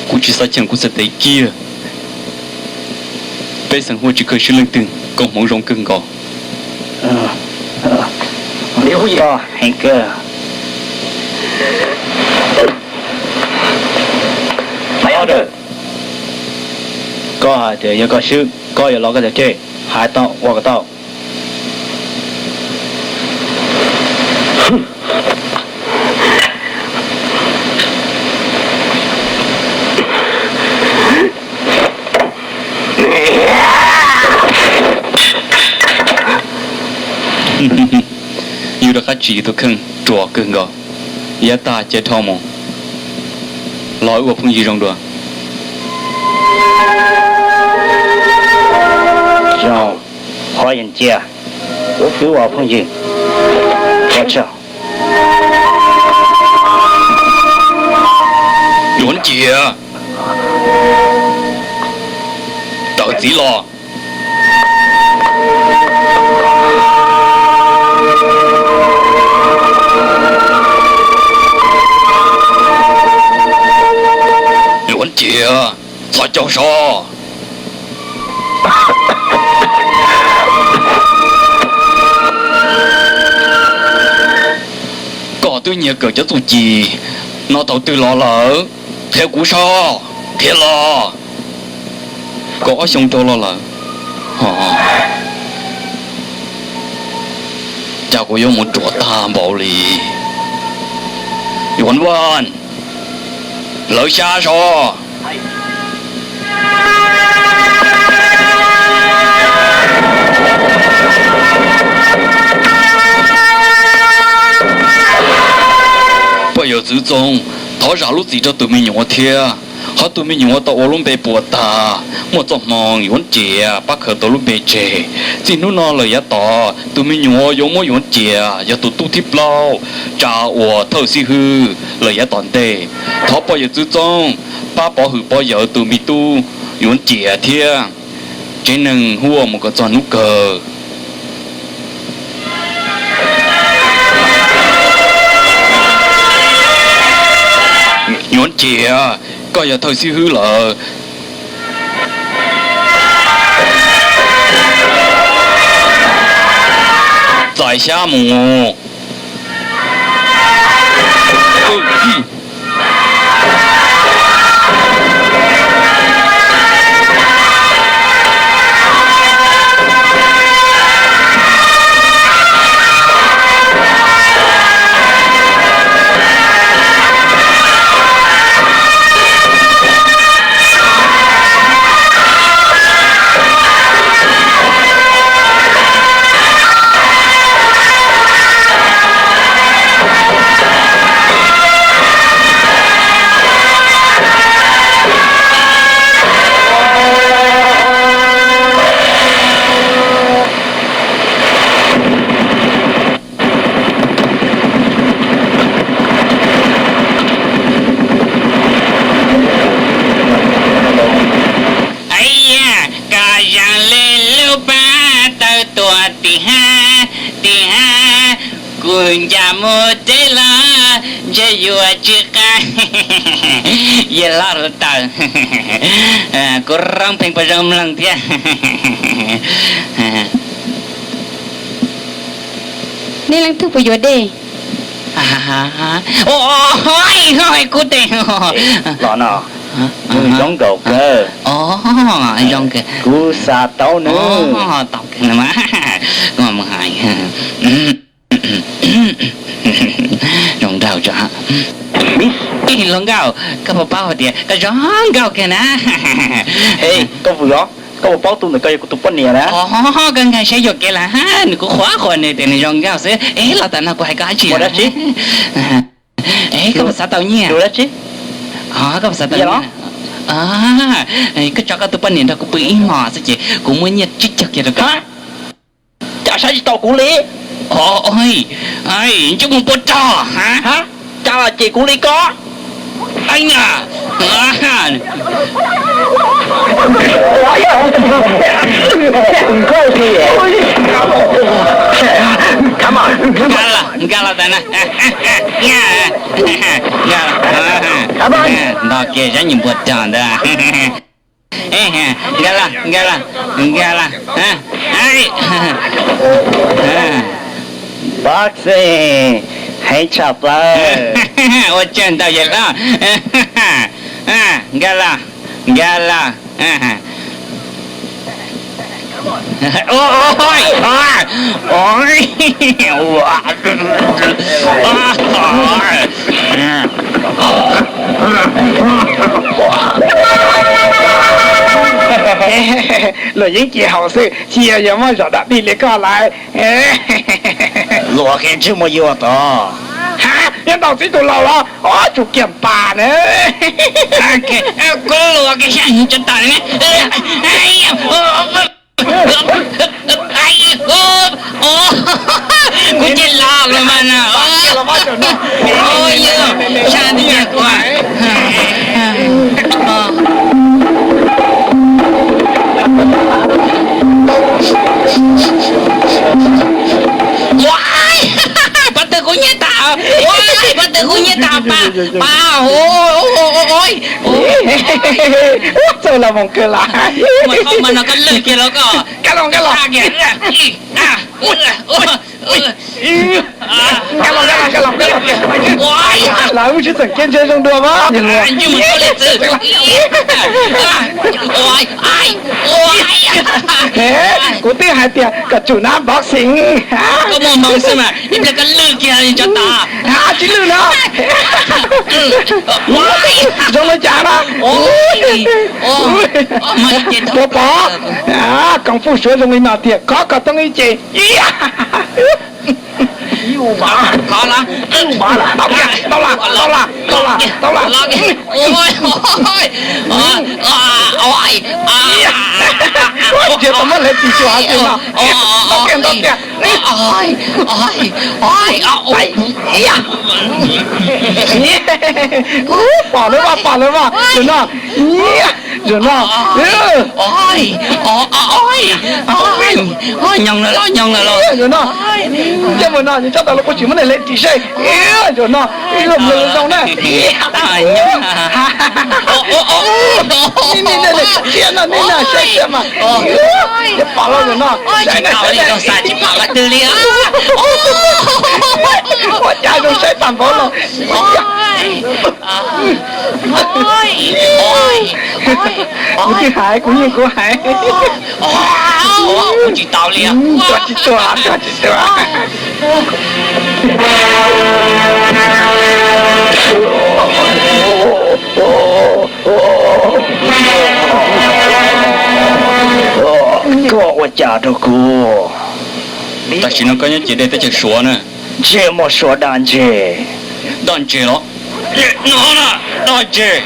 Kuv tsis xav cheem kuv txhais tes kiag. Peb xeem Huaj tsis khaws swb leej twg, koob hmoov zoo kawg nkaus. Koj heev kawg. Koj hais tias yog koj swb, koj yuav los koj cov ceg, hais tau ua kom tau. Yus rov qab tsim tus kheej ruam kawg nkaus. Yav tag cia dhau mus, los wb ua phooj ywg zoo dua. Zoo, qhov yeej cia, wb ua phooj ywg. Ua tsaug. Yuav Nciam, tawm txiv los. Yuav Nciam, txhob caum so. Koj twb nyiag kawm cov txuj ci no thaum twg los lawm? Qhia kuv saib, qhia los. Kaum ob xyoo rau los lawm, cas kuv yuav mus ruam tag npaum li. Yuav Vaj, lawv xyab so. Poj yawm Txwv Txoo, thov zam lub txim rau tus me nyuam thiab. Qhov tus me nyuam tau ua lub npe puas tag, muaj txoj hmoo Yuav Ciam pab khaws tau lub npe tseg. Txij hnub no lawm yav tom tus me nyuam yuav muab Yuav Ciam yog tus tub thib plaub tsa ua thawj xib hwb lawm yav tom ntej. Thov poj yawm Txwv Txoo pab pov hwm pov yawm tus me tub Yuav Ciam thiab. Tsev neeg huaj mus kom txog hnub kawg. Yuav Ciam, koj yog thawj xib hwb lawm. Txais xyab mus. Aib yam, koj zoo li lub pab tawg tuaj tim hab tim hab, kuv ncaim mus tsev los ntshe yuav tsis qab. Yawg hlob Hluav Taws, kuv rooj pheej puas zoo mloog thiab. Nej leej twg puas yuav dej? Kuv tes los no, zoo nkaus kawg. Zoo kawg, kuv xav tau nws. Tau kawg mas, kuv mus hais. Zoo nraug tso. Hluas nkauj, koj puas paub hais tias koj zoo nkauj kawg na? Koj vwm os, koj puas paub tus ntawm koj yog kuv tus poj niam na? Koj nkag siab yuam kev lawm, nws kuv qhuas qhuas nws tias nws zoo nkauj xwb. Es los tam no kuv hais koj dab tsi? Es koj puas xav tau nyiaj? Koj puas xav tau nyiaj? Koj tso koj tus poj niam nrog kuv pw ib hmos xwb ces kuv muab nyiaj tsib caug kiag rau koj. Cas saib tsis tau kuv li? Ntsej muag pua rog, cas los cem kuv li ko? Aib na, a, Nkag los, nkag los tas na. Nkag los. Nto kiag zab nyuag npua rog ntawd. Nkag los, nkag los, nkag los. Boxing, heev tshaj plaws. Ua tsaug ntau yawg hlob. Nkag los, nkag los. Luag yeeb cia haus xwb, tsis yog muaj zom dab dig li koj lawm. Luag qhia ntsej muag yuag tod. Ha, yog ntaus txiv tus laus los ob tsum kiag npas na. Kuv luag kiag sab tso tawm ne. Kuv ces los los mas na. Sab tiag tiag kuv. Ua, pov twg kuv nyiab tag, ua, pov twg kuv nyiab tag pa, pa, ua, ua, ua, ua, ua. Txawj los mus kawg los. Ua, thaum mas no koj lwj kiag los koj. Nkag los, nkag los. Nkag los, nkag los, nkag los, nkag los. Lawv wb sib txeem kiab ntshe zoo dua mas. Kuv twb hais tias kom tsum na boxing. Koj muaj hmoo xwb mas ib pliag koj lwj kiag tso tas. Tsis lwj no. Zoo li cas na? Pov pov, kung fu suav zoo li no tiag, khov koj toob ib ce. Tau la, tau la, tau la, tau la. Ntsia tau muab hlais tsis xyuas hais tias no. Ntau tiag, ntau tiag. Pom lawm mas, pom lawm mas, zaum no. Zaum no. Nyoog lawm los, nyoog lawm los. Zaum no. Coj mus no, tsob tau los kuv tsis muab hlais tsis saib. Zaum no. Ib los mloog zoo na. Tsiab no, nej na, saib tsiab mas. Pom los zaum no. Tsis pom li, tsis pom qhov twg li. Ua cas zoo saib tag npaum los. Kuv twb hais, kuv yeej kuv hais. Kuv tsis tau li. Tuag tsis tuag, tuag tsis tuag. Koj ua cas rau kuv? Tam sim no koj nyob ciam teb chaws Suav na. Ntsej muag Suav daj ntseg. Daj ntseg los? No na, daj ntseg.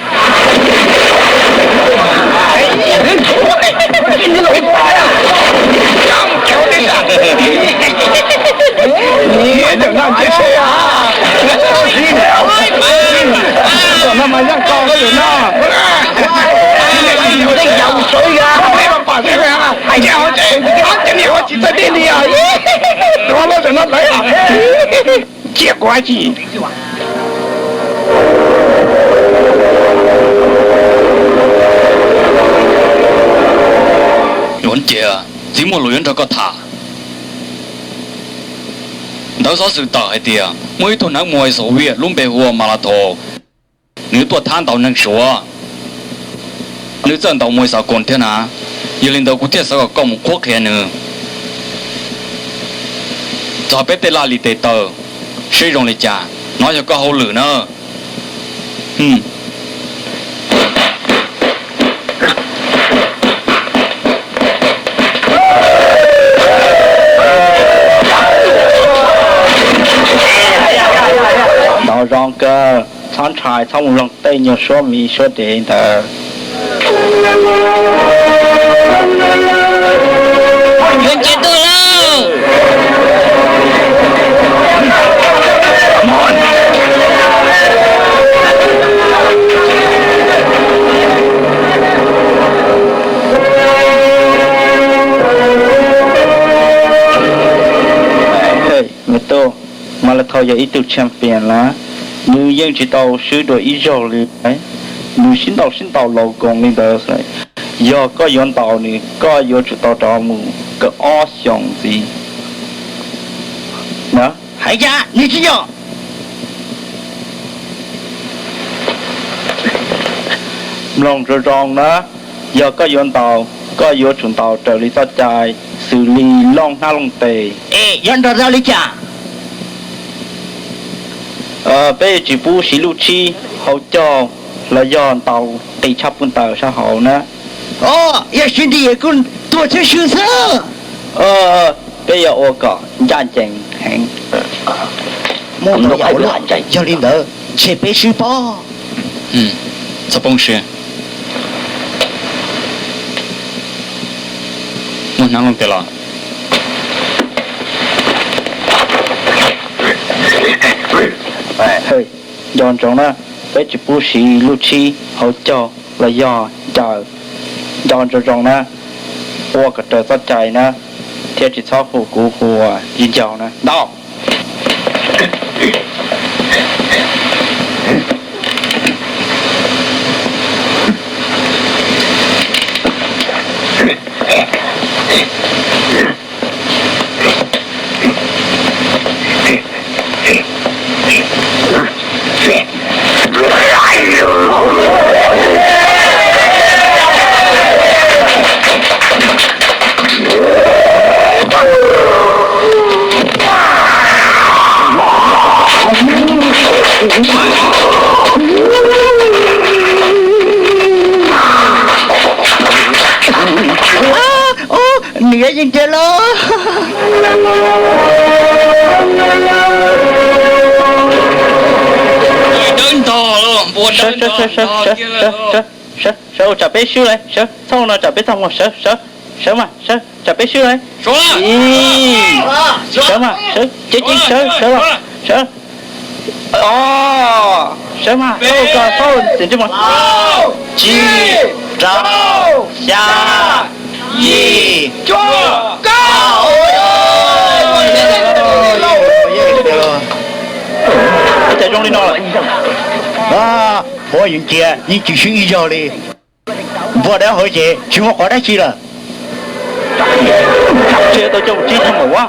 Zaum no mas yog koj zaum no. Pom tseeb, cov niam ua tsis txawj dej li os. Tuag lawm zaum no lawm. Cia kuv hais tsis. Yuav ces txiv muaj lus yuav nrog koj tham. Ntawv xov xwm tawm hais tias muaj ib tug hneev Mos Xos Viaj lub npe hu ua Mas Las Thos, nws tuaj thab ntaus neeg Suav. Nws txawj ntaus Muay Thai thiab na, yog li ntawd kuv thiaj xav kom koj mus qhuab qhia nws txog peb tej laj lim tes taw seb zoo li cas. No yog koj hauj lwm na. Ntau zoo kawg, txhob ntshai, txhob mus mloog tej nyuag suab miv suab dev ntawd. Yuav tsis tuaj lauj. Khau yog ib tug champion lawm, nws yeej tsis tau swb dua ib zaug li. Nws sib ntaus sib ntaus laus koos li ntawd. Yog koj yuav ntaus nws, koj yuav tsum tau rov mus kaum ob xyoos ntxiv. Hais cas nws tsis yog? Mloog zoo zoo na, yog koj yuav ntaus, koj yuav tsum ntaus raws li txoj cai, xws li looj hnab looj tes. Es yuav nrog rau li cas? Peb yuav tsis pub siv lub tshib hauv caug los yog ntaus qis tshaj puag ntawm sab hauv na. Yog siv nti es kuj tuag tshwj xwb xwb. Peb yuav ua kom ncaj ncees heev. Yog li ntawd ntshe peb swb pob. Txhob poob siab. Muaj hnab looj tes los? Nco ntsoov na, peb tsis pub siv lub tshib hauv caug los yog ncaws. Nco ntsoov zoo na, ua kom raws txoj cai na, thiab tsis txhob hu kuv hu ua viv ncaus na. Ntaus. Nws yeej tiag los? Dawb ntog, npua dawb ntog. Sawv, sawv, ua tsam peb swb lawm, sawv, txhob no tsam peb txaj muag, sawv, sawv, sawv mas, sawv, tsam peb swb lawm. Sawv mas, sawv, ceev ceev, sawv, sawv, sawv. Sawv mas, txhob, txhob, txhob, txhob. Tsib, rau, xya, yim, cuaj, kaum. Cas zoo li no lawm? Pov yus cia yeej tsis swb ib zaug li. Npua dawb hauv ces tsis muaj qhov dab tsi lawm. Tsis tau coj mus tsib thaum ua.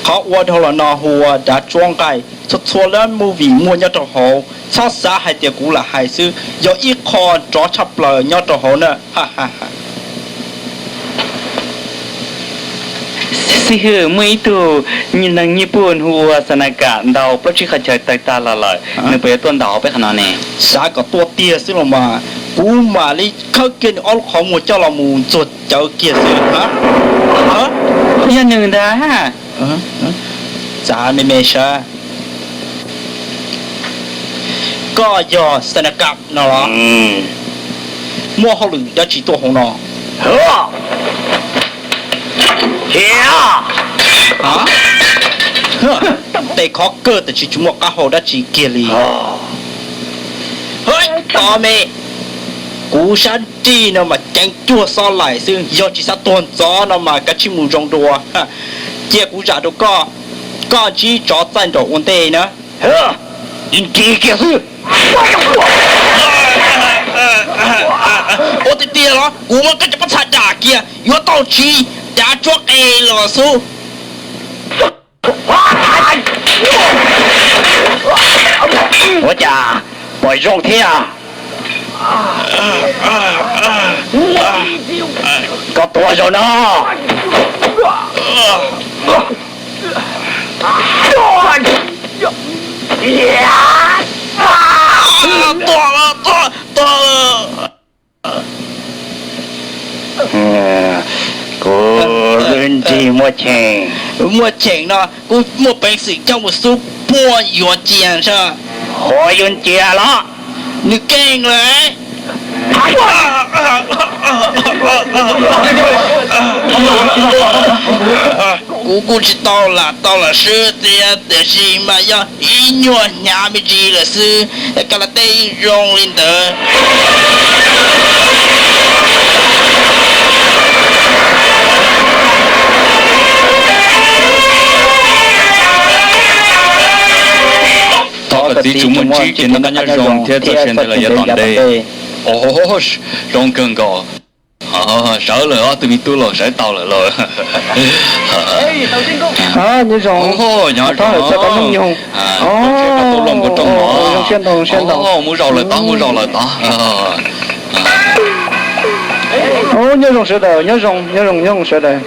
Qhov ua dhau los no hu ua dav tsuab nqaij. Txhua txhua lub movie muaj nyob rau hauv, txhob xav hais tias kuv lam hais xwb, yog ib qho nrov tshaj plaws nyob rau hauv na. Xib hwb, muaj ib tug neeg Nyij Pooj hu ua Xa Na Kam ntaus plaub tsib qhov chaw tawg tag los lawm, nws puas yuav tuaj ntaus peb qhov no ne? Xav kom tuaj tiag xwb los mas, kuv mam li khawb kiag nws ob lub qhov muag coj los mus ntxuag cawv kiag xwb. Yog nws ntag. Txav me me saib, koj yog Xa Na Kam no los? Muaj hauj lwm dab tsi tuaj hauv no? Tej khov kawg tam sim tsis muaj qab hau dab tsi kiag li. Tos me, kuv sab nrig no mas ceev cuag xob laim xwb, yog tsis xav tuag ntxov no mas kav tsij mus zoo dua. Cia kuv zam rau koj, koj ntsib tsov txaij nraum ua ntej na. Nrig kiag xwb. Ua tiag tiag los? Kuv muab koj cov pob txha dam kiag yuav tau tsiv dav tsuab qe los xwb. Ua cas pom zoo thiab? Koj tuag zaum no. Tuag, tuag, tuag. Kuv Ntsig muaj cheem. Muaj cheem no kuv muaj peev xwm coj mus xub puag yuav cia sav. Hov yuav cia los? Nws keej lawm. Kuv kuj tsis tau lam tau lam swb tiag, tiam sis mas yog ib nyuag hnyav me ntsis lawm xwb, koj lam teb zoo li ntawd. Thov kom txiv tsuas muaj ntsib kev noj qab nyob zoo thiab txoj sia ntev los yav tom ntej. Zoo kawg nkaus. Sawv lawm os, tus me tub los sawv tau lawm lauj. Nyob zoo, nyob zoo, koj tsheb koj tuaj luaj nkuaj rooj no. Mus zaum lawm tod, mus zaum lawm tod. Nyob zoo sawv daws, nyob zoo, nyob zoo, nyob zoo sawv daws.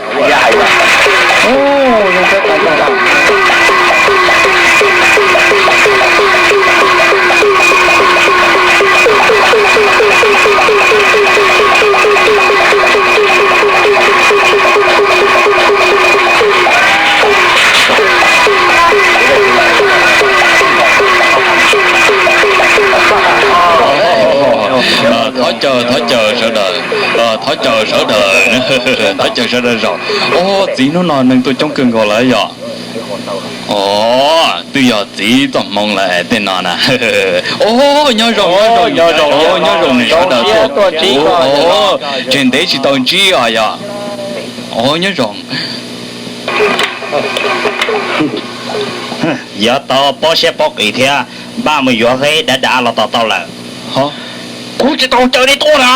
Thov caw, thov caw sawv daws, thov caw sawv daws, thov caw sawv daws zaum. Os, txiv hnub no neeg tuaj coob kawg nkaus lawm yom. Os, twb yog txiv txoj hmoo lawm tej no na. Os, nyob zoo, nyob zoo, nyob zoo, nyob zoo nej sawv daws tuaj. Os, tseg ntev tsis tau ntsib os yom. Os, nyob zoo. Yuav tau paub siab paub qis thiab, npaj mus yuav Hmoob dav dav los tos tau lawm. Kuv tsis tau caw nej tuaj na.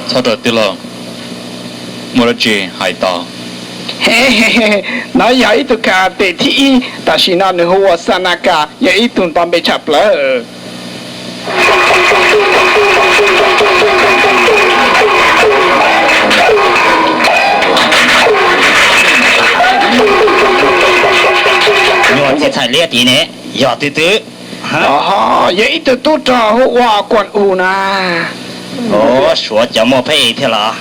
Txhob rau tij laug, muaj dab tsi hais tau. Nov yog ib tug kas tes thib ib, tam sim no nws hu ua Xanakas, yog ib tug nto npe tshaj plaws. Nyuag txiv txhais liab tid ne, yog twg twg? Yog ib tug tub rog hu ua Kuam U na. Suav cov muaj pheb es thiab los?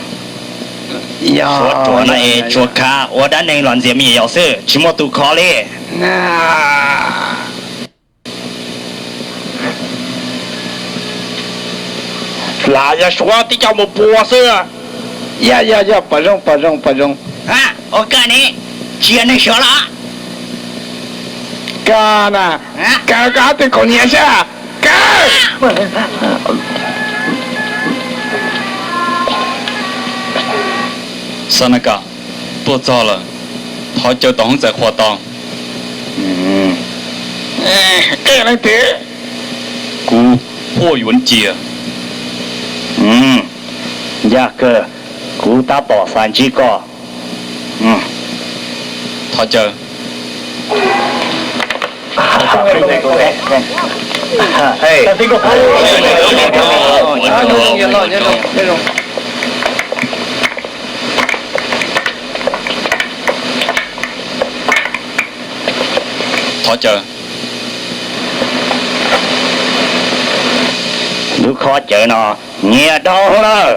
Suav ruam no es tsuas khav ua dab neeg los ntxias me nyuam yaus xwb, tsis muaj tus kho li. Lam yog Suav tib co mus puas xwb. Yog yog yog, pom zoo pom zoo pom zoo. Ua koj ne, tsis yog neeg Suav los? Koj na, kaw koj ob tug kaus hniav sab, kaw. Xanakas, tuaj txog lawm, thov caw tau hoob txais qhua tau. Leej twg? Kuv Huaj Yuav Cia. Yog kawg, kuv tab tom xav ntsib koj. Thov caw. Thov caw. Lub khob cawv no nyiam dhau lawm.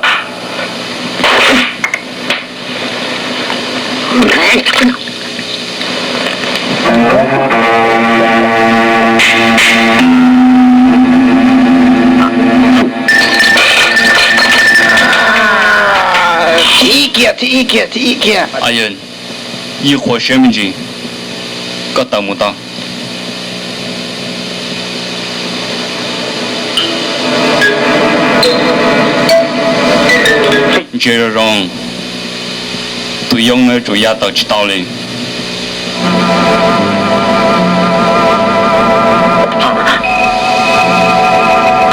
Thib ib kiag, thib ib kiag, thib ib kiag. Yeej qhuav siab me ntsis, koj tawm mus tau. Ntsia zoo zoo, tus yoob no yuav tsum ya tawm tsis tau li,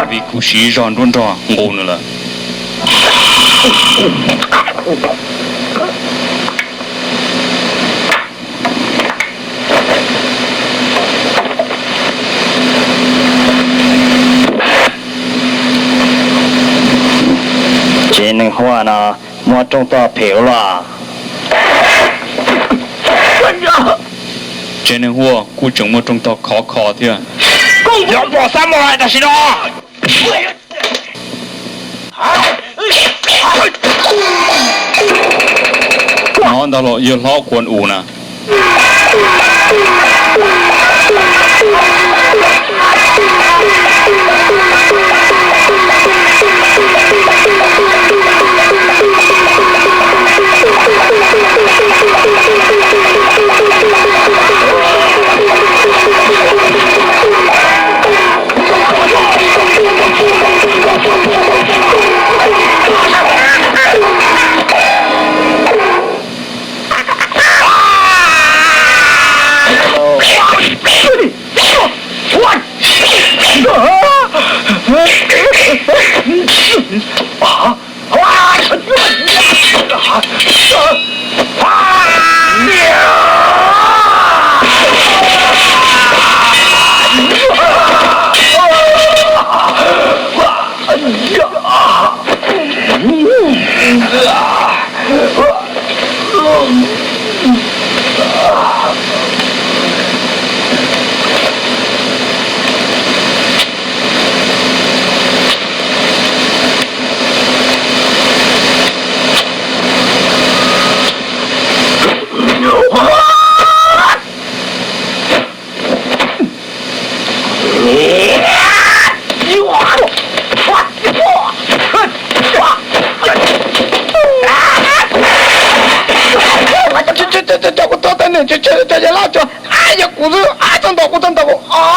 vim kuv siv zog nruab nrog nqus nws lawm. Tsev neeg huaj no muaj rooj tog phem ua luaj. Tsev neeg huaj kuj tseem muaj rooj tog khov kho thiab. Yog pom xab mos tam sim no. Ntag los yawg hlob Kuan U na. Cov kuv tuag tau nws, cov yawg hlob, cov, yog kuv xwb, txhob ntaus kuv, txhob ntaus kuv.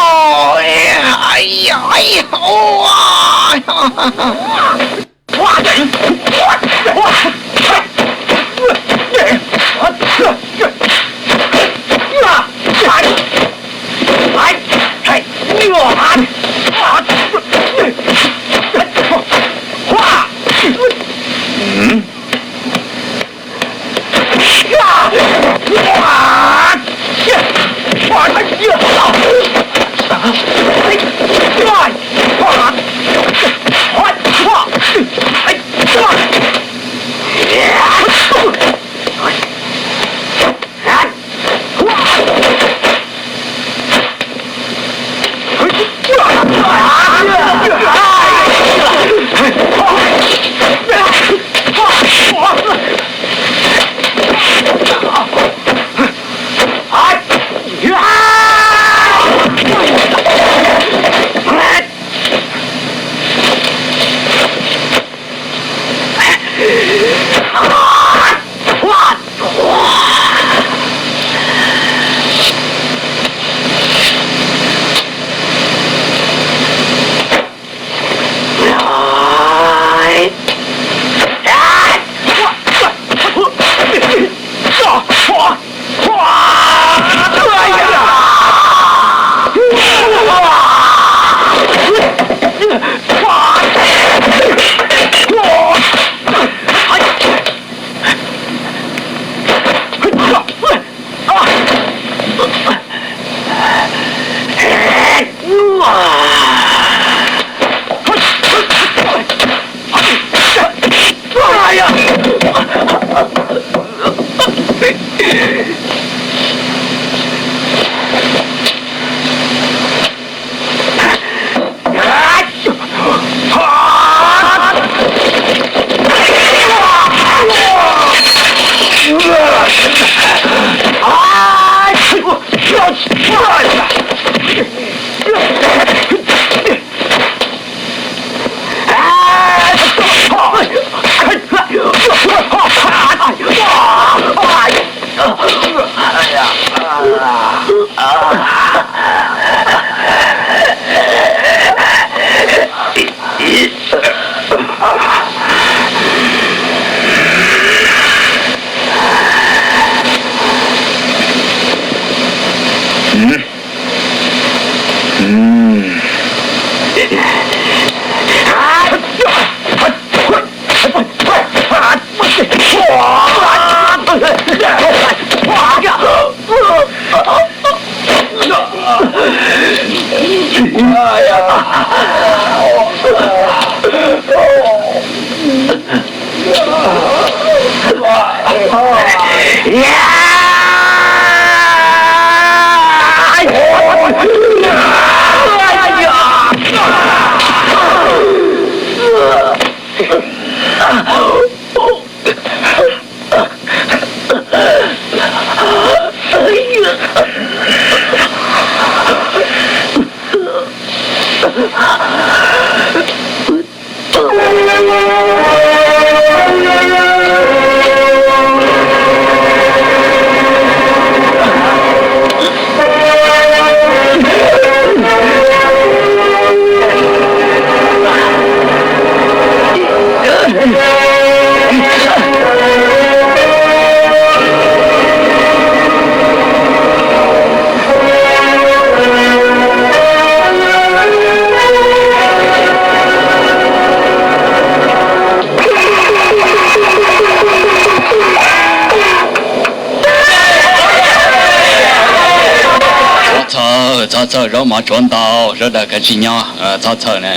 Txhawj zaub mov tshuav ntau, sawv daws kav tsij nyob, txhob txhawj na.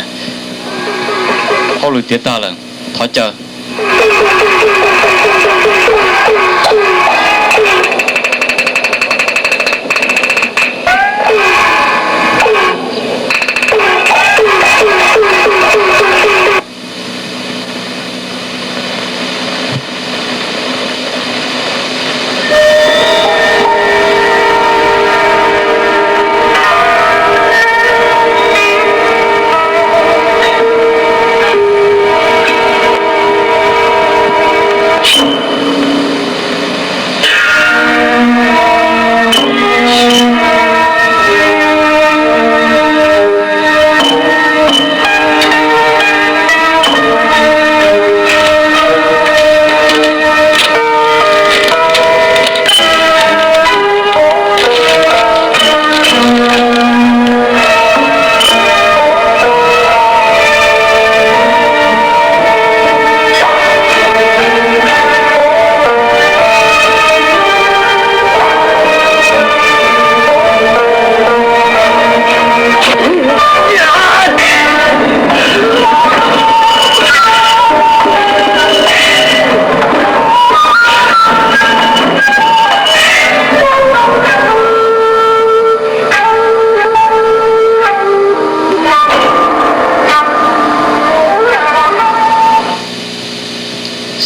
Hauj lwm tiav tag lawm, thov caw.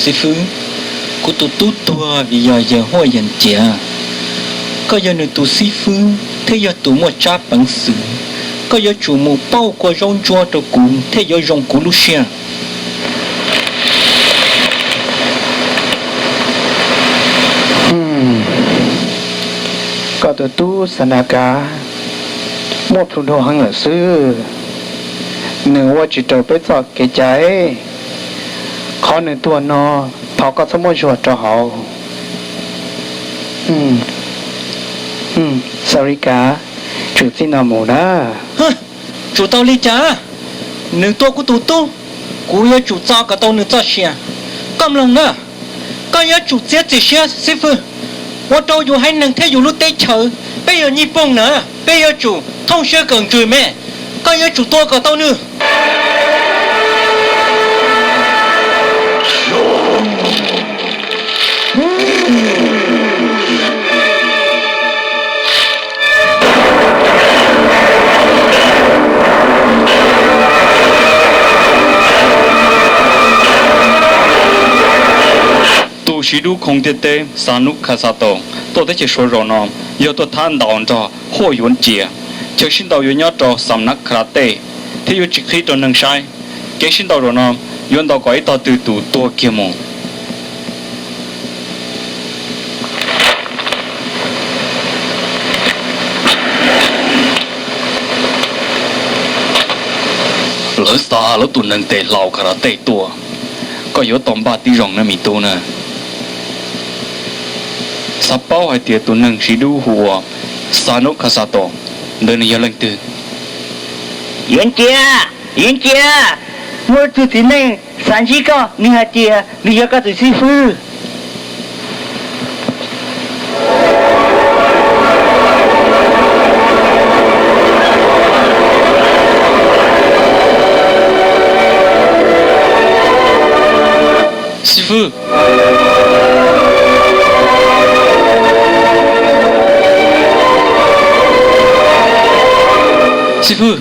Xib fwb, kuv tus tub tuag vim yog yawg Huaj Yees Ciav. Koj yog nws tus xib fwb thiab yog tus muaj tsab peev xwm, koj yuav tsum mus pauj kua zaub ntsuab rau kuv thiaj yuav zoo kuv lub siab. Koj tus tub Xa Na Kav muaj plhus dua heev lawm xwb, nws ua tsis raws peb txoj kev cai. Qhov nws tuag no, thov koj txhob muab zuag rau hauv. Xa Lis Kav, tsum txij no mus na. Tsum tau li cas? Nws tua kuv tus tub, kuv yuav tsum txo kom tau nws txoj sia. Koj mloog na, koj yuav tsum txiav txim siab xib fwb, ua rau yus haiv neeg thiab yus lub teb chaws, peb yog Nyij Pooj na, peb yuav tsum thooj siab kawm ntsws me. Koj yuav tsum tua kom tau nws. Tus siv dub khoov ntiaj teb Xa Nub Kha Xa Taus tuaj teb chaws Suav zaum no yog tuaj thab ntaus nrog Huaj Yuav Ciav, chaw sib ntaus yuav nyob rau Xam Nab Kha Las Tej thiab yuav tsis qhib rau neeg saib. Kev sib ntaus zaum no yuav ntaus kom ib tog twg tus tuag kiag mus. Lawv xa lawv tus neeg tes hlau Kha Las Tej tuaj, koj yuav tau npaj tib zoo na me tub na. Xav paub hais tias tus neeg siv dub hu ua Xa Nub Kha Xa Taus ntawd nws yog leej twg? Yeev Cia, Yeev Cia, muaj ib tug txiv neej xav ntsib koj, nws hais tias nws yog koj tus xib fwb. Xib fwb, xib fwb,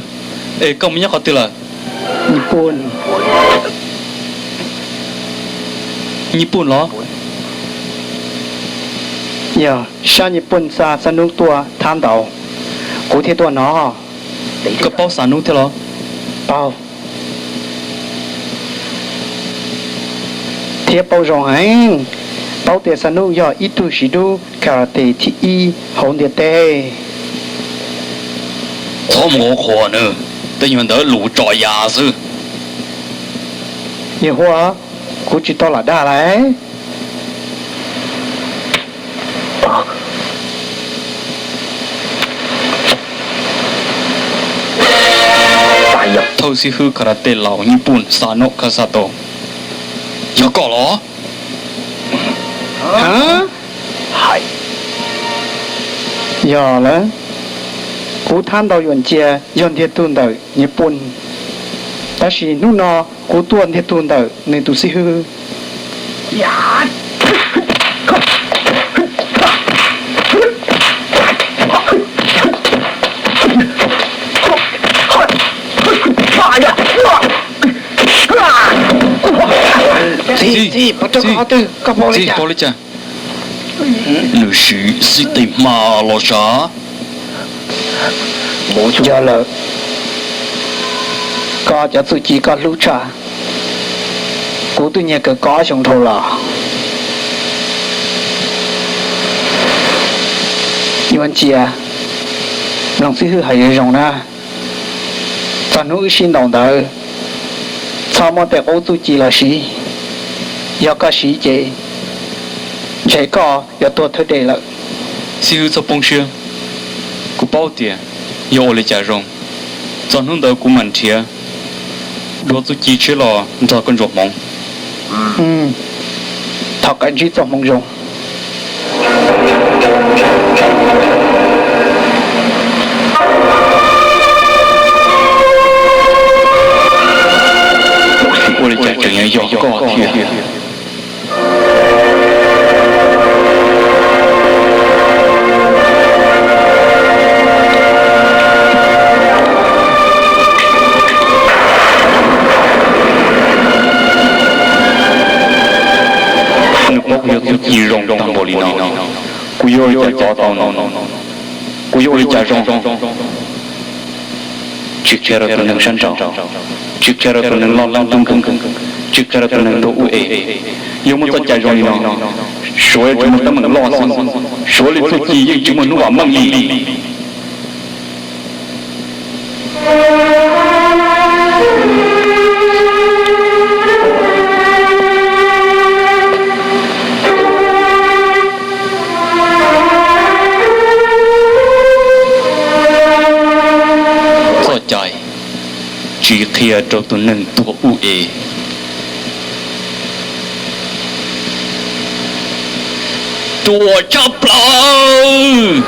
es koj mus nyob qhov twg lawm? Nyij Pooj los? Yog sab Nyij Pooj xa Xa Nub tuaj thab ntaus, kuv thiaj tuaj no. Koj paub Xa Nub thiab los? Paub, thiab paub zoo heev. Paub tias Xa Nub yog ib tug siv dub karate thib ib hauv ntiaj teb. Txhob mus qhuas nws, tej nyuag ntawd lus tso ya xwb. Yawg Huaj, kuv tsis tau lam dag lawm. Thawj xib hwb karate laus Nyij Pooj Sano Kasato, yog koj los? Yog lawm, Kuv thab ntau Yuam Cia yog ntiag tug ntawm Nyij Pooj, tab sis hnub no kuv tuaj ntiag tug ntawm nws tus xib hwb. Txiv, txiv, paub li cas? Nws siv xib tes hma los sav. Yog lawm, koj cov txuj ci koj hlub tshaj, kuv twb nyiag kawg koj ob xyoos dhau los. Yuav ntsia, mloog xib hwb hais zoo zoo na. Txog hnub wb sib ntaus ntawd, txhob muab tej qub txuj ci los siv. Yog koj siv ces ntshe koj yuav tuag thawj dej lawm. Xib hwb txhob poob siab, kuv paub tias yog ua li cas zoo. Txog hnub ntawd kuv mam nrhiav dua txuj ci tshiab los nrog koj ntsuas hmoov. Thov koj ntsib txoj hmoov zoo. Ua li cas tseem yuav yog koj thiab? Nws paub kuv yog txuj ci zoo tag npaum li no, kuv yuav ua li cas coj tau no? Kuv yuav ua li cas zoo? Tsis qhia rau tus neeg sab nraud, tsis qhia rau tus neeg loj leeb tub nkeeg, tsis qhia rau tus neeg tuag ub es. Yog muaj txoj cai zoo li no, Suav yuav tsis muaj teeb meem loj xwb, Suav li txuj ci yeej tsis muaj hnub vam meej li. Txoj cai tsis qhia rau tus neeg tuag ub es. Ruam tshaj plaws.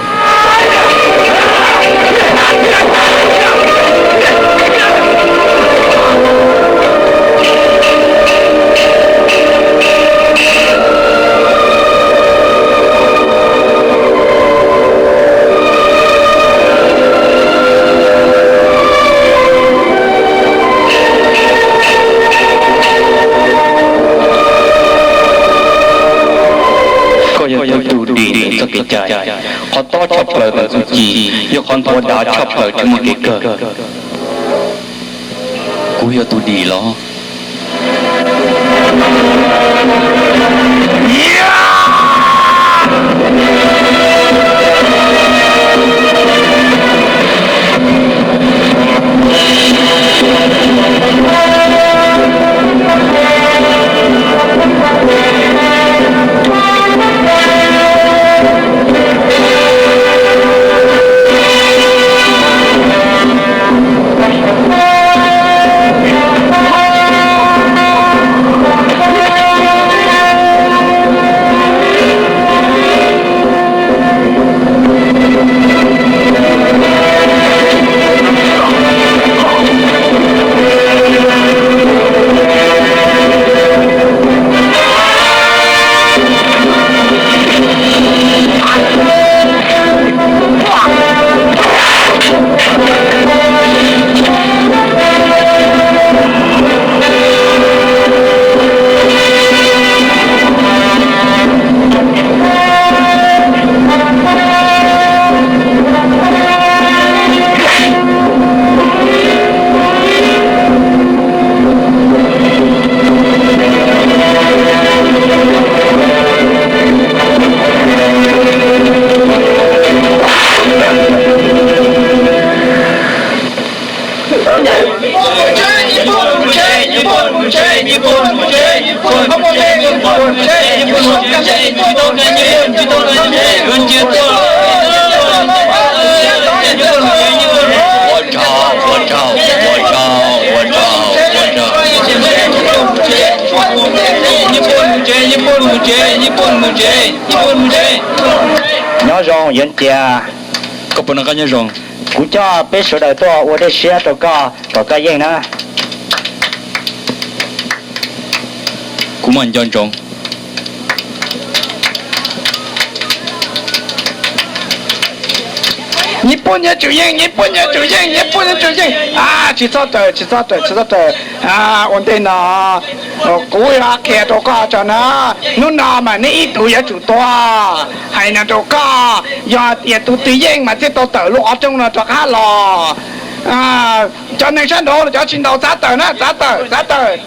Koj yog thawj tug dim ntawm txoj kev cai, qhov tob tshaj plaws ntawm txuj ci, yog qhov nthuav dav tshaj plaws tsis muaj kev kawg. Kuv yog tus dim los? Nyob zoo Yuav Cia. Koj puas noj qab nyob zoo? Kuv coj peb sawv daws tuaj ua dej siab rau koj kom koj yeej na. Kuv mam nco ntsoov. 你不能主义，你不能主义，你不能主义啊！Tsis txhob raws, tsis txhob raws, tsis txhob raws. Ua ntej no kuv yuav qhia rau koj tso na. Hnub no mas neb ib tug yuav tsum tuag. Hais no rau koj, yog tias tus twg yeej mas thiaj tau tawm lub qhov rooj no rov qab los. Cov neeg sab nraud los cov tsis ntaus txav tawm na, txav tawm, txav tawm.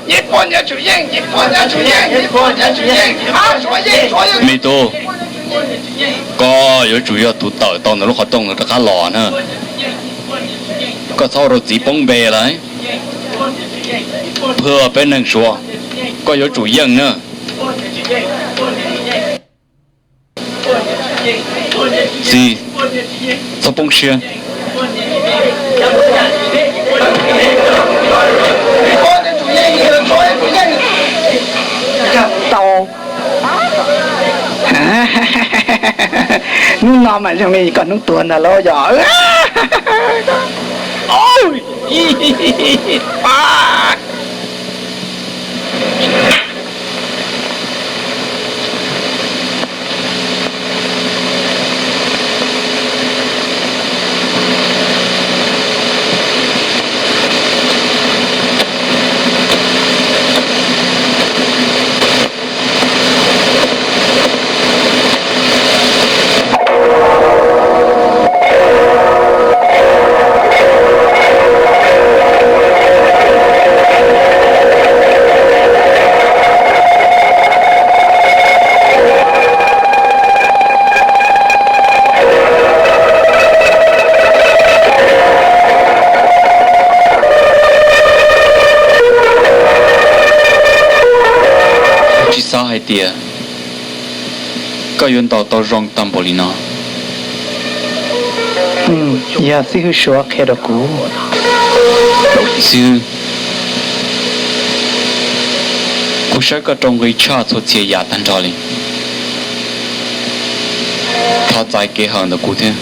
Me tub, koj yuav tsum yog tus tawm tau ntawm lub qhov rooj no rov qab los na. Koj txhob ua rau txiv poob npe lawm. Phaj peb neeg Suav, koj yuav tsum yeej na. Txiv, txhob poob siab. Tau. Hnub no mas zoo li koj hnub tuag ntag lauj yog. Tsis xav hais tias koj yuav ntaus tau zoo tag npaum li no. Yog xib hwb Suav qhia rau kuv. Xib hwb, kuv saib koj rau nqi tshaj txhua txhia yam tag nrho li. Thov txais kev hawm ntawm kuv thiab.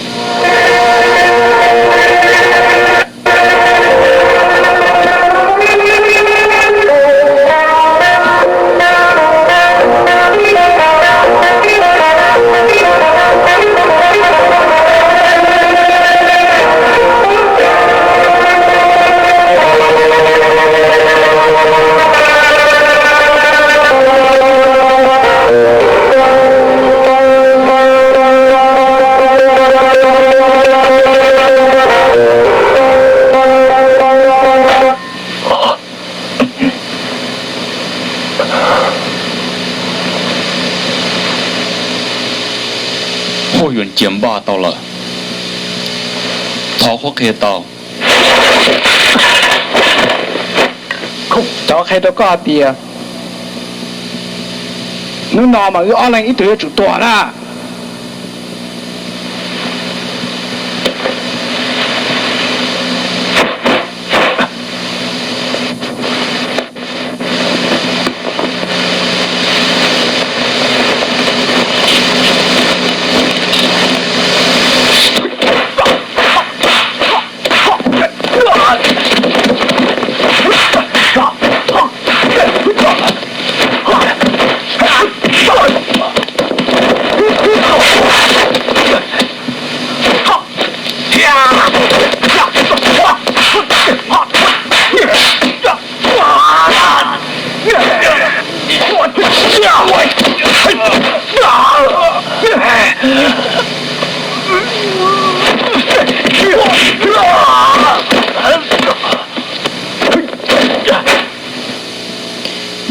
Huj yuam cia npaj tau lawm, thov qhuab qhia tau. Cov qhia rau koj tias hnub no mas wb ob leeg ib tug yuav tsum tuag na.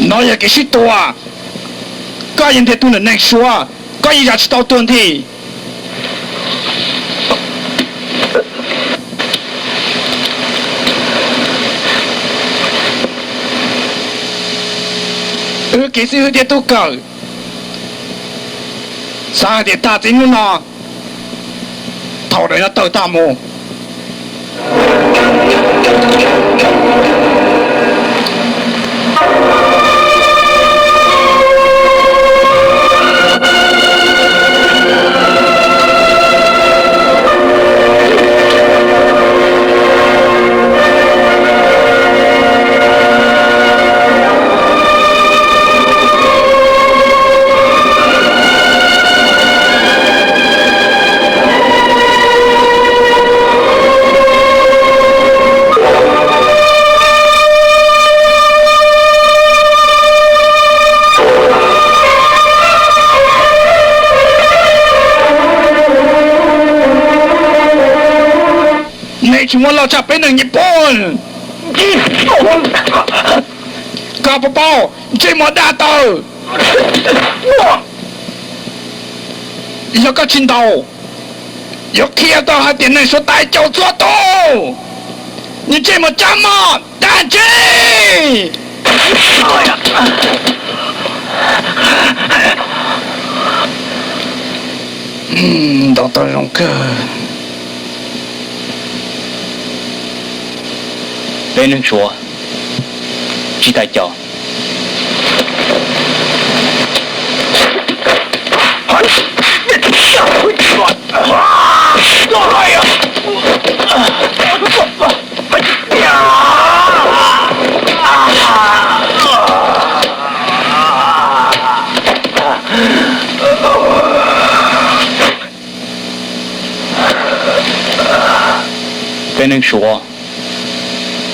No yog kev sib tua, koj yeej ntiag tug ntawm neeg Suav, koj yeej zam tsis tau tuag nthi. Wb kev xib hwb thiab tub kawm xav hais tias tag txij hnub no thaum daim no tawm tag mus, Tsis muaj loj tshaj peb neeg nyem poj. Koj puas paub ntsej muag daj tawg? Yog koj tsis ntaus, yuav qhia koj hais tias neeg suav tais caum txhua tus. Nws ntsej muag cab mog daj ntseg. Ntaus tau zoo kawg. Peb neeg suav tsis tas caum. Peb neeg suav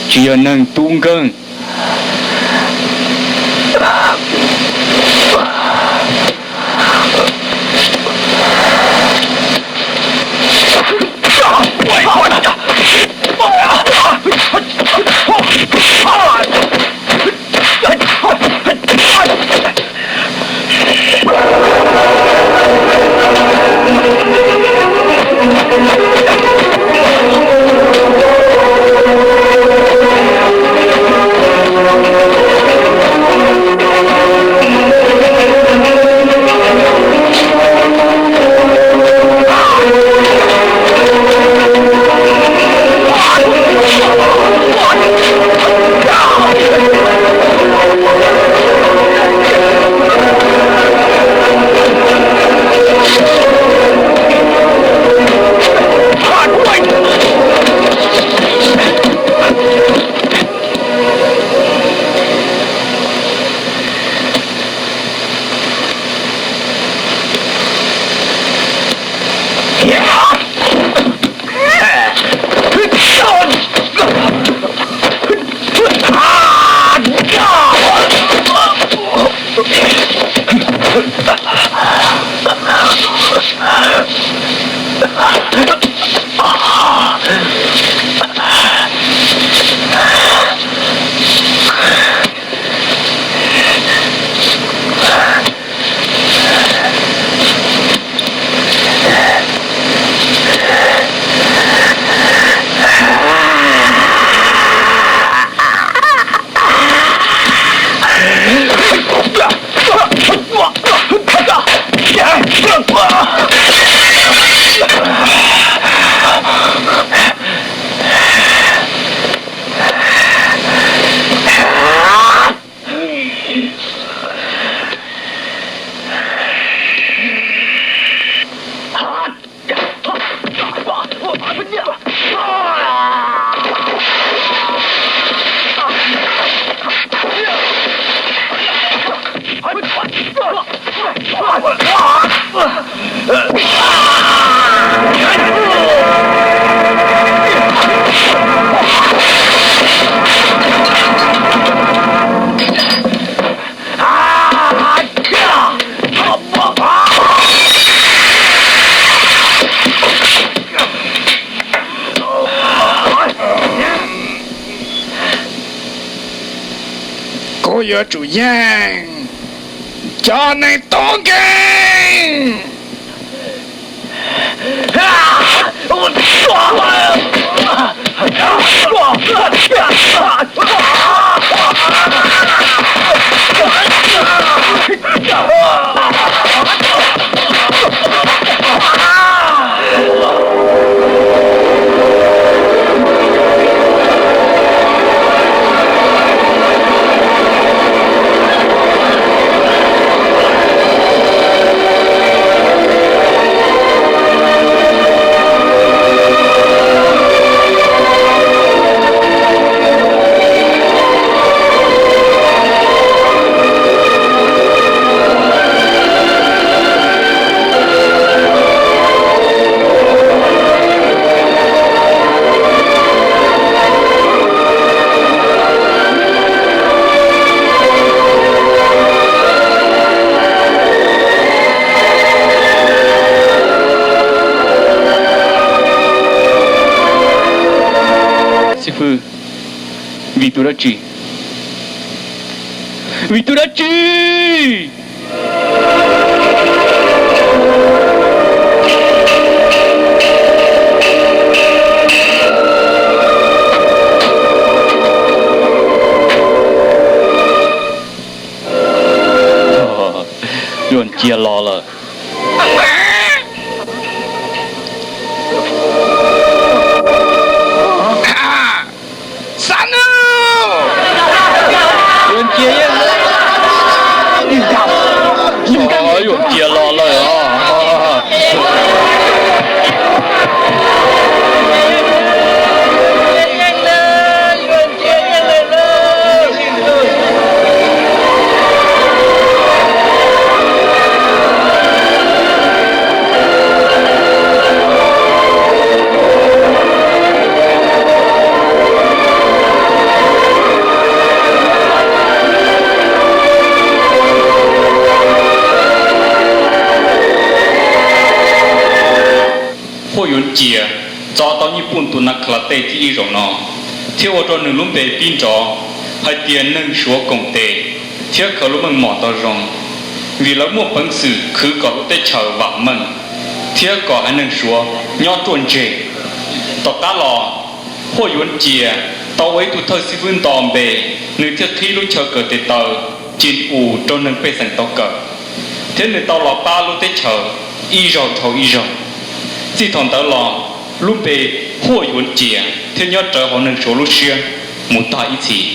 tsis yog neeg tub nkeeg. Kuv yuav tsum yeej cov neeg tub nkeeg. pw? Vim tus dab tsi? Vim tus dab tsi? Yuam Cia los lawm. Xav nawb! Yuam Cia yeej, Yuam Cia los lawm os. Huaj Yuav Cia txov tau Nyij Pooj tus nas khas las tej thib ib zaum no, thiab ua rau nws lub npe pib nrov hais tias neeg Suav koom tes thiab khaws lub meej mom tau zoo, vim lawv muaj peev xwm khwv kom lub teb chaws vam meej thiab kom haiv neeg Suav nyob ruaj ntseg. Tom qab los, Huaj Yuav Cia tau ua ib tug thawj xib fwb nto npe, nws thiaj qhib lub chaw kawm tes taw Cin U rau neeg pej xeem tau kawm, thiab nws tau los pab lub teb chaws ib zaug dhau ib zaug. Txij thaum ntawd los, lub npe Huaj Yuav Cia thiaj nyob rawv hauv neeg Suav lub siab mus tag ib txhis.